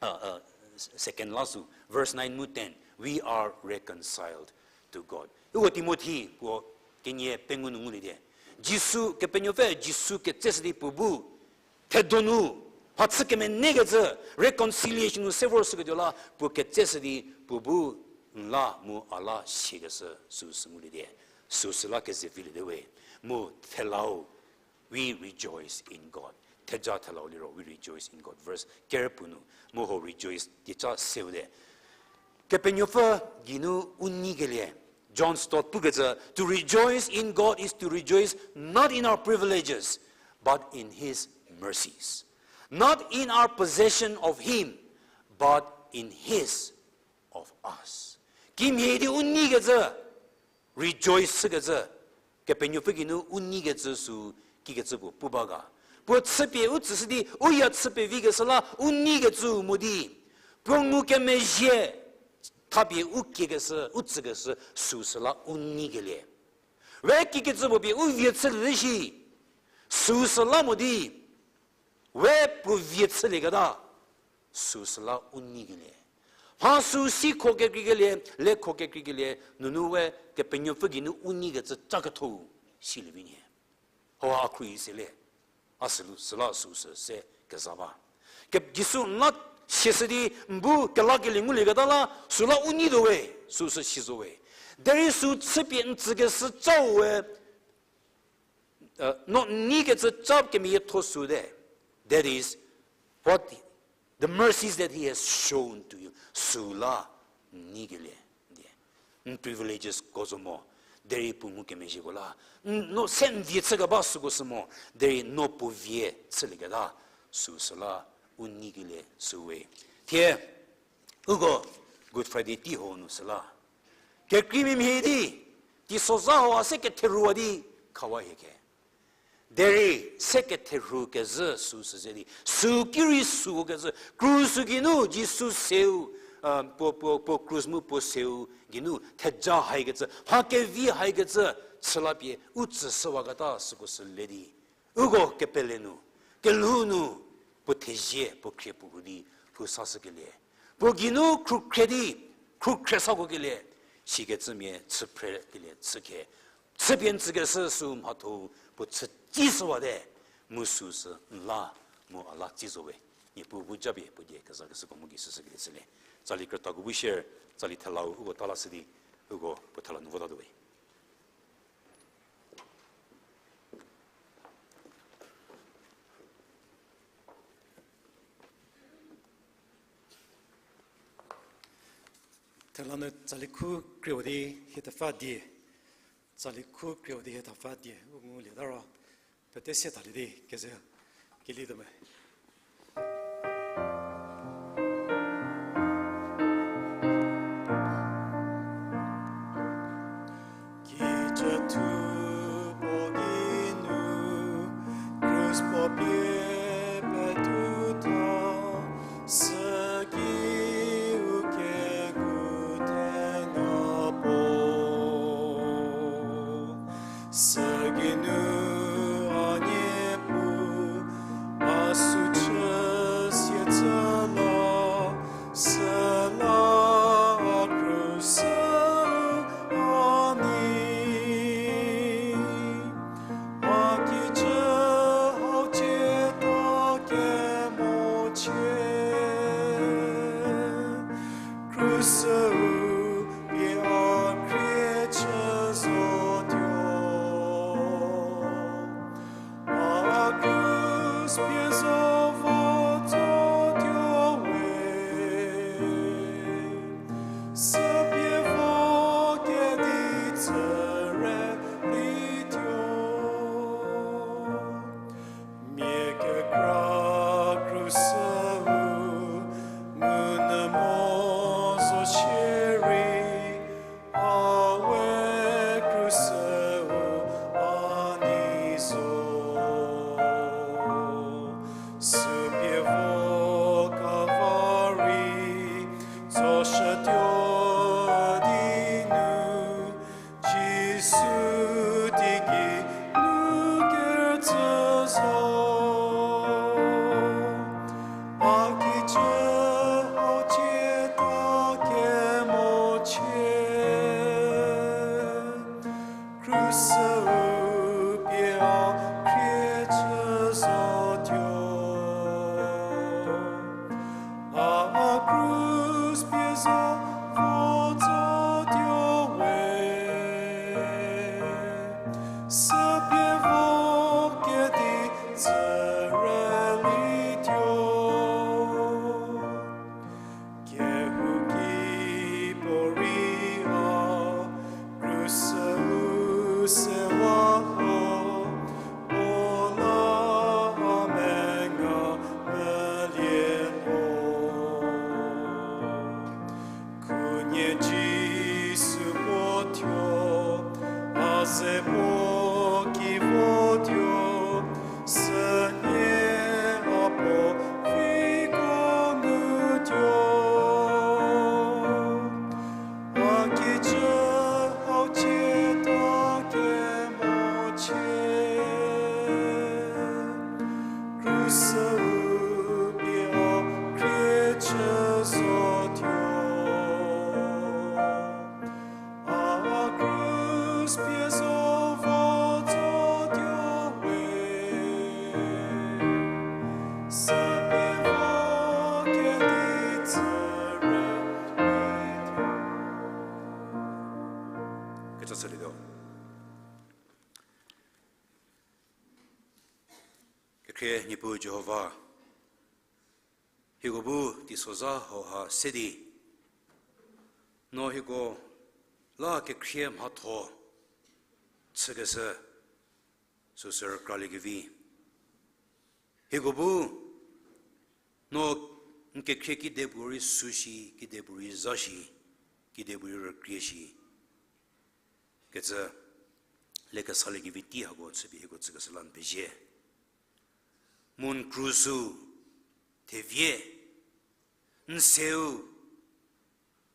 uh, uh, second last, verse nine mu ten, we are reconciled to God. Uko Timothi puo kenie pengou nu ngulie die. Jisu, Kepenuopfü Jisu ketseshü di puo bu, thedonu, mhachü kemenekecü, reconciliation nu se vorshüketuo la, puo ketseshü di puo bu n la mu a la siakeshü süsü ngulie die. Süsü la kezevilie te we. Mu thelau, we rejoice in God. Theja thelau liro, we rejoice in God. Verse ker puo nu, mu ho rejoice dieca seu te. Kepenuopfü geinu u neikelie. John Stott pukecü, to rejoice in God is to rejoice not in our privileges, but in his mercies. Not in our possession of him, but in his of us. Kimhie di u neikecü, rejoice shükecü, Kepenuopfü geinu u neikecü sü kikecü puo pu ba ga. Puo chüpie u tsüshü di, u ya chü pevikeshü la u neikecü mo di. Puo ngukemezhie, thapie u kiekeshü, u tsükeshü, süsü la u neikelie. We kikecü puo pie u vie chülie shi, süsü la mo di. We puo vie chülieketa, süsü la u neikelie. Mha sü sikho kekreikelie, lekho kekreikelie, nunu we Kepenuopfü geinu u neikecü ca ketho silie vi nhie. Hau a khruohi se le, a sülu süla süsü se keza ba. Ke Jisu n la siashü di n bu kelakelie ngulieketa la, süla u neituo we, süsü si zo we. Derei sü chüpie n tsükeshü cau we, no n neikecü ca kemeyietho sü te. That is what the mercies that he has shown to you. Süla n neikelie. N privileges ko zo mo, derei puo ngukemezhieko la. No se n vie chükeba süko sü mo, derei no puo vie chülieketa, süsü la u neikelie sü we. Thie, uko Good Friday tei ho nu süla. Kekreimia mhie di, teisozha hau a se ketherhuwa di, khawa hie khe. Derei se ketherhu kezhü süsü ze di, sü ki rei süu kezhü, krus geinu Jisu seu, puo, puo, puo krus mu puo seu geinu theja haikecü, mha kevi haikecü, chülapie u tsüshüwaketa süko sü le di. Uko kepele nu, kelhou nu, puo thezie, puo khrie puo hu di, lhou sashükelie. Puo geinu khrukhre di, khrukhre sakokelie, sikecümia chü phrekelie chü khe. Chüpie n tsükeshü sü mhatho, puo chü tei shüwate, Mu süsü n la mu a la tsie zo we. Niepuu bu japie puo die kezakeshüko mu gei süsü kelie chülie. Tsali krütako bu share, tsali thelau uko ta lashü di, uko puo thela nu votatuo we. Thela nu tsali khu krie di hie thepfü die, tsali khu krie di hie thepfü die u ngulieta ro, pete se thalie di keze kelietuo me. Kijü thupuo geinu, krus puo pie petuo tha, süki u kegu thenga puo. Sügeinu a Niepuu, a sü chü sietsü la, süla a krus a nei. A kijü hau cieta kemochie. Krus-u pie a khrie chü zotuo. A krus pie zo vo tsotuo we. Süpie vo kedi tsüre lituo. Mia kekra krus-u ngunyü mo zo shierei, a we krus-u a nei zo. Süpie vo Kalvari tsoshütuo di nu, Jisu teiki nu kerütsü zo. A kijü hau cieta kemochie. Krus-u pie a khrie chü zotuo. A krus pie zo vo tsotuo we. Süpie vo kedi tsüre lituo. Kehouki puorei a krus-u sewa ho, puo la a menga melie ho. Khunhie Jisu puo thuo, a ze puo ki votuo, sünie a puo viko ngutuo. A kijü hau cieta kemochie. Krus-u pie a khrie chü zotuo. A krus pie zo vo tsotuo we. Süpie vo kedi tsüre lituo. Kecha chülietuo. Kekhrie Niepuu Jihova, hieko bu teisozha hauha se di, no hieko la kekhrie mhatho chükeshü süsü rükraliekevi. Hieko bu no n kekhrie kidepuorei süshi, kidepuorei zashi, kidepuorei rükrie shi kecü lekesaliekevi tei hako chüpie hieko tsükeshü la n pezie. Mu n krus-u thevie, n seu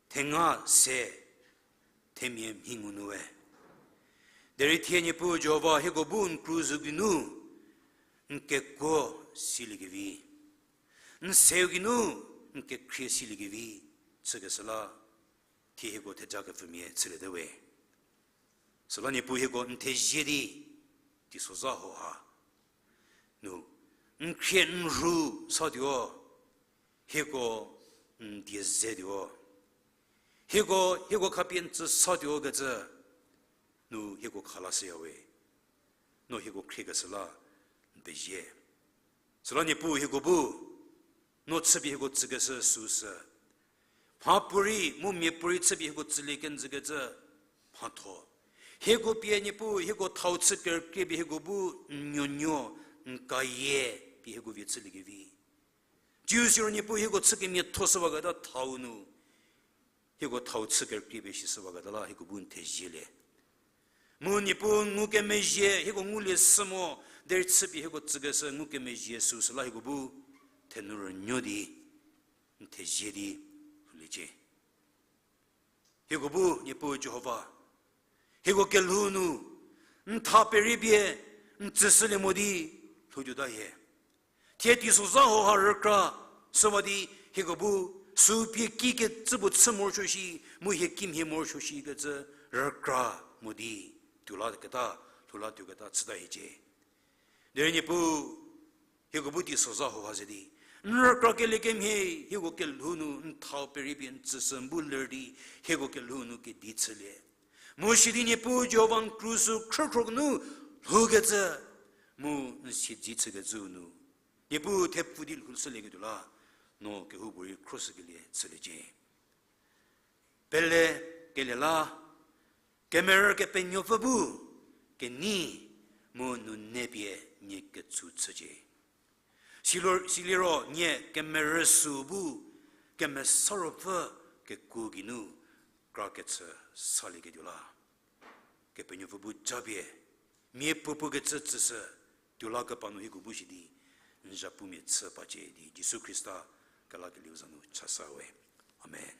thenga se themia mhi ngunu we. Derei thie Niepuu Jihova hieko bu n krus-u geinu n kekuo siliekevi, n seu geinu n kekhrie siliekevi chükeshü la thie hieko thejakepfümia chülietuo we. Süla Niepuu hieko n thezie di teisozha hauha, n n khrie n rhu satuo, hieko n die zetuo. Hieko, hieko khapie n tsü satuo kecü nu hieko kha la shüyawe. No hieko khriekeshü la n pezie. Süla Niepuu hieko bu, no chüpie hieko tsükeshü süsü mhapuorei, mu miapuorei chüpie hieko tsülie kenjükecü mhatho. Hieko pie Niepuu, hieko thau chü kerükriepie hieko bu n nuonuo, n kayie pie hieko vie chüliekevi. Jisu siro Niepuu hieko chü kemiatho shüwaketa thau nu, hieko thau chü kerükriepie shishüwaketa la hieko bu n thezielie. Mu Niepuu ngukemezhie hieko ngulie shü mo, derei chüpie hieko tsükeshü ngukemezhie süsü la hieko bu thenu rünuo di, n thezie di lhouliecie. Hieko bu Niepuu Jihova, hieko kelhou nu n tha perie pie n tsüshülie mo di lhoutuota hie. Thie teisozha hauha rükra shüwa di hieko bu sü pie kikecü puo chü morosuo shi, mu hie kimhie morosuo shikecü rükra mo di tuolaketa, lhou la tuoketa chüta hiecie. Derei Niepuu, hieko bu teisozha hauha ze di n rükra kelie kemhie, hieko kelhou nu n thau perie pie n tsüshü bu ler di, hieko kelhou nu kedi chülie. Mu sidi Niepuu Jihova n krus khrükhro nu lhoukecü, mu n siedze chükecü nu, Niepuu thepfu di lhoushülieketuo la, no kehoupuorei khroshükelie chüliecie. Pele kelie la, kemerü Kepenuopfü bu kenei mu nunepie nie ketsu chücie. Silo-, siliro nie kemerü süu bu Kemesa Ruopfü kekuo geinu kra kechü salieketuo la, Kepenuopfü bu japie mia puopuo kecü tsüshü tuolakepa nu hieko bu shi di n zhapumia chü pacie di Jisu Khrista kelakelieu za nu chasa we. Amen.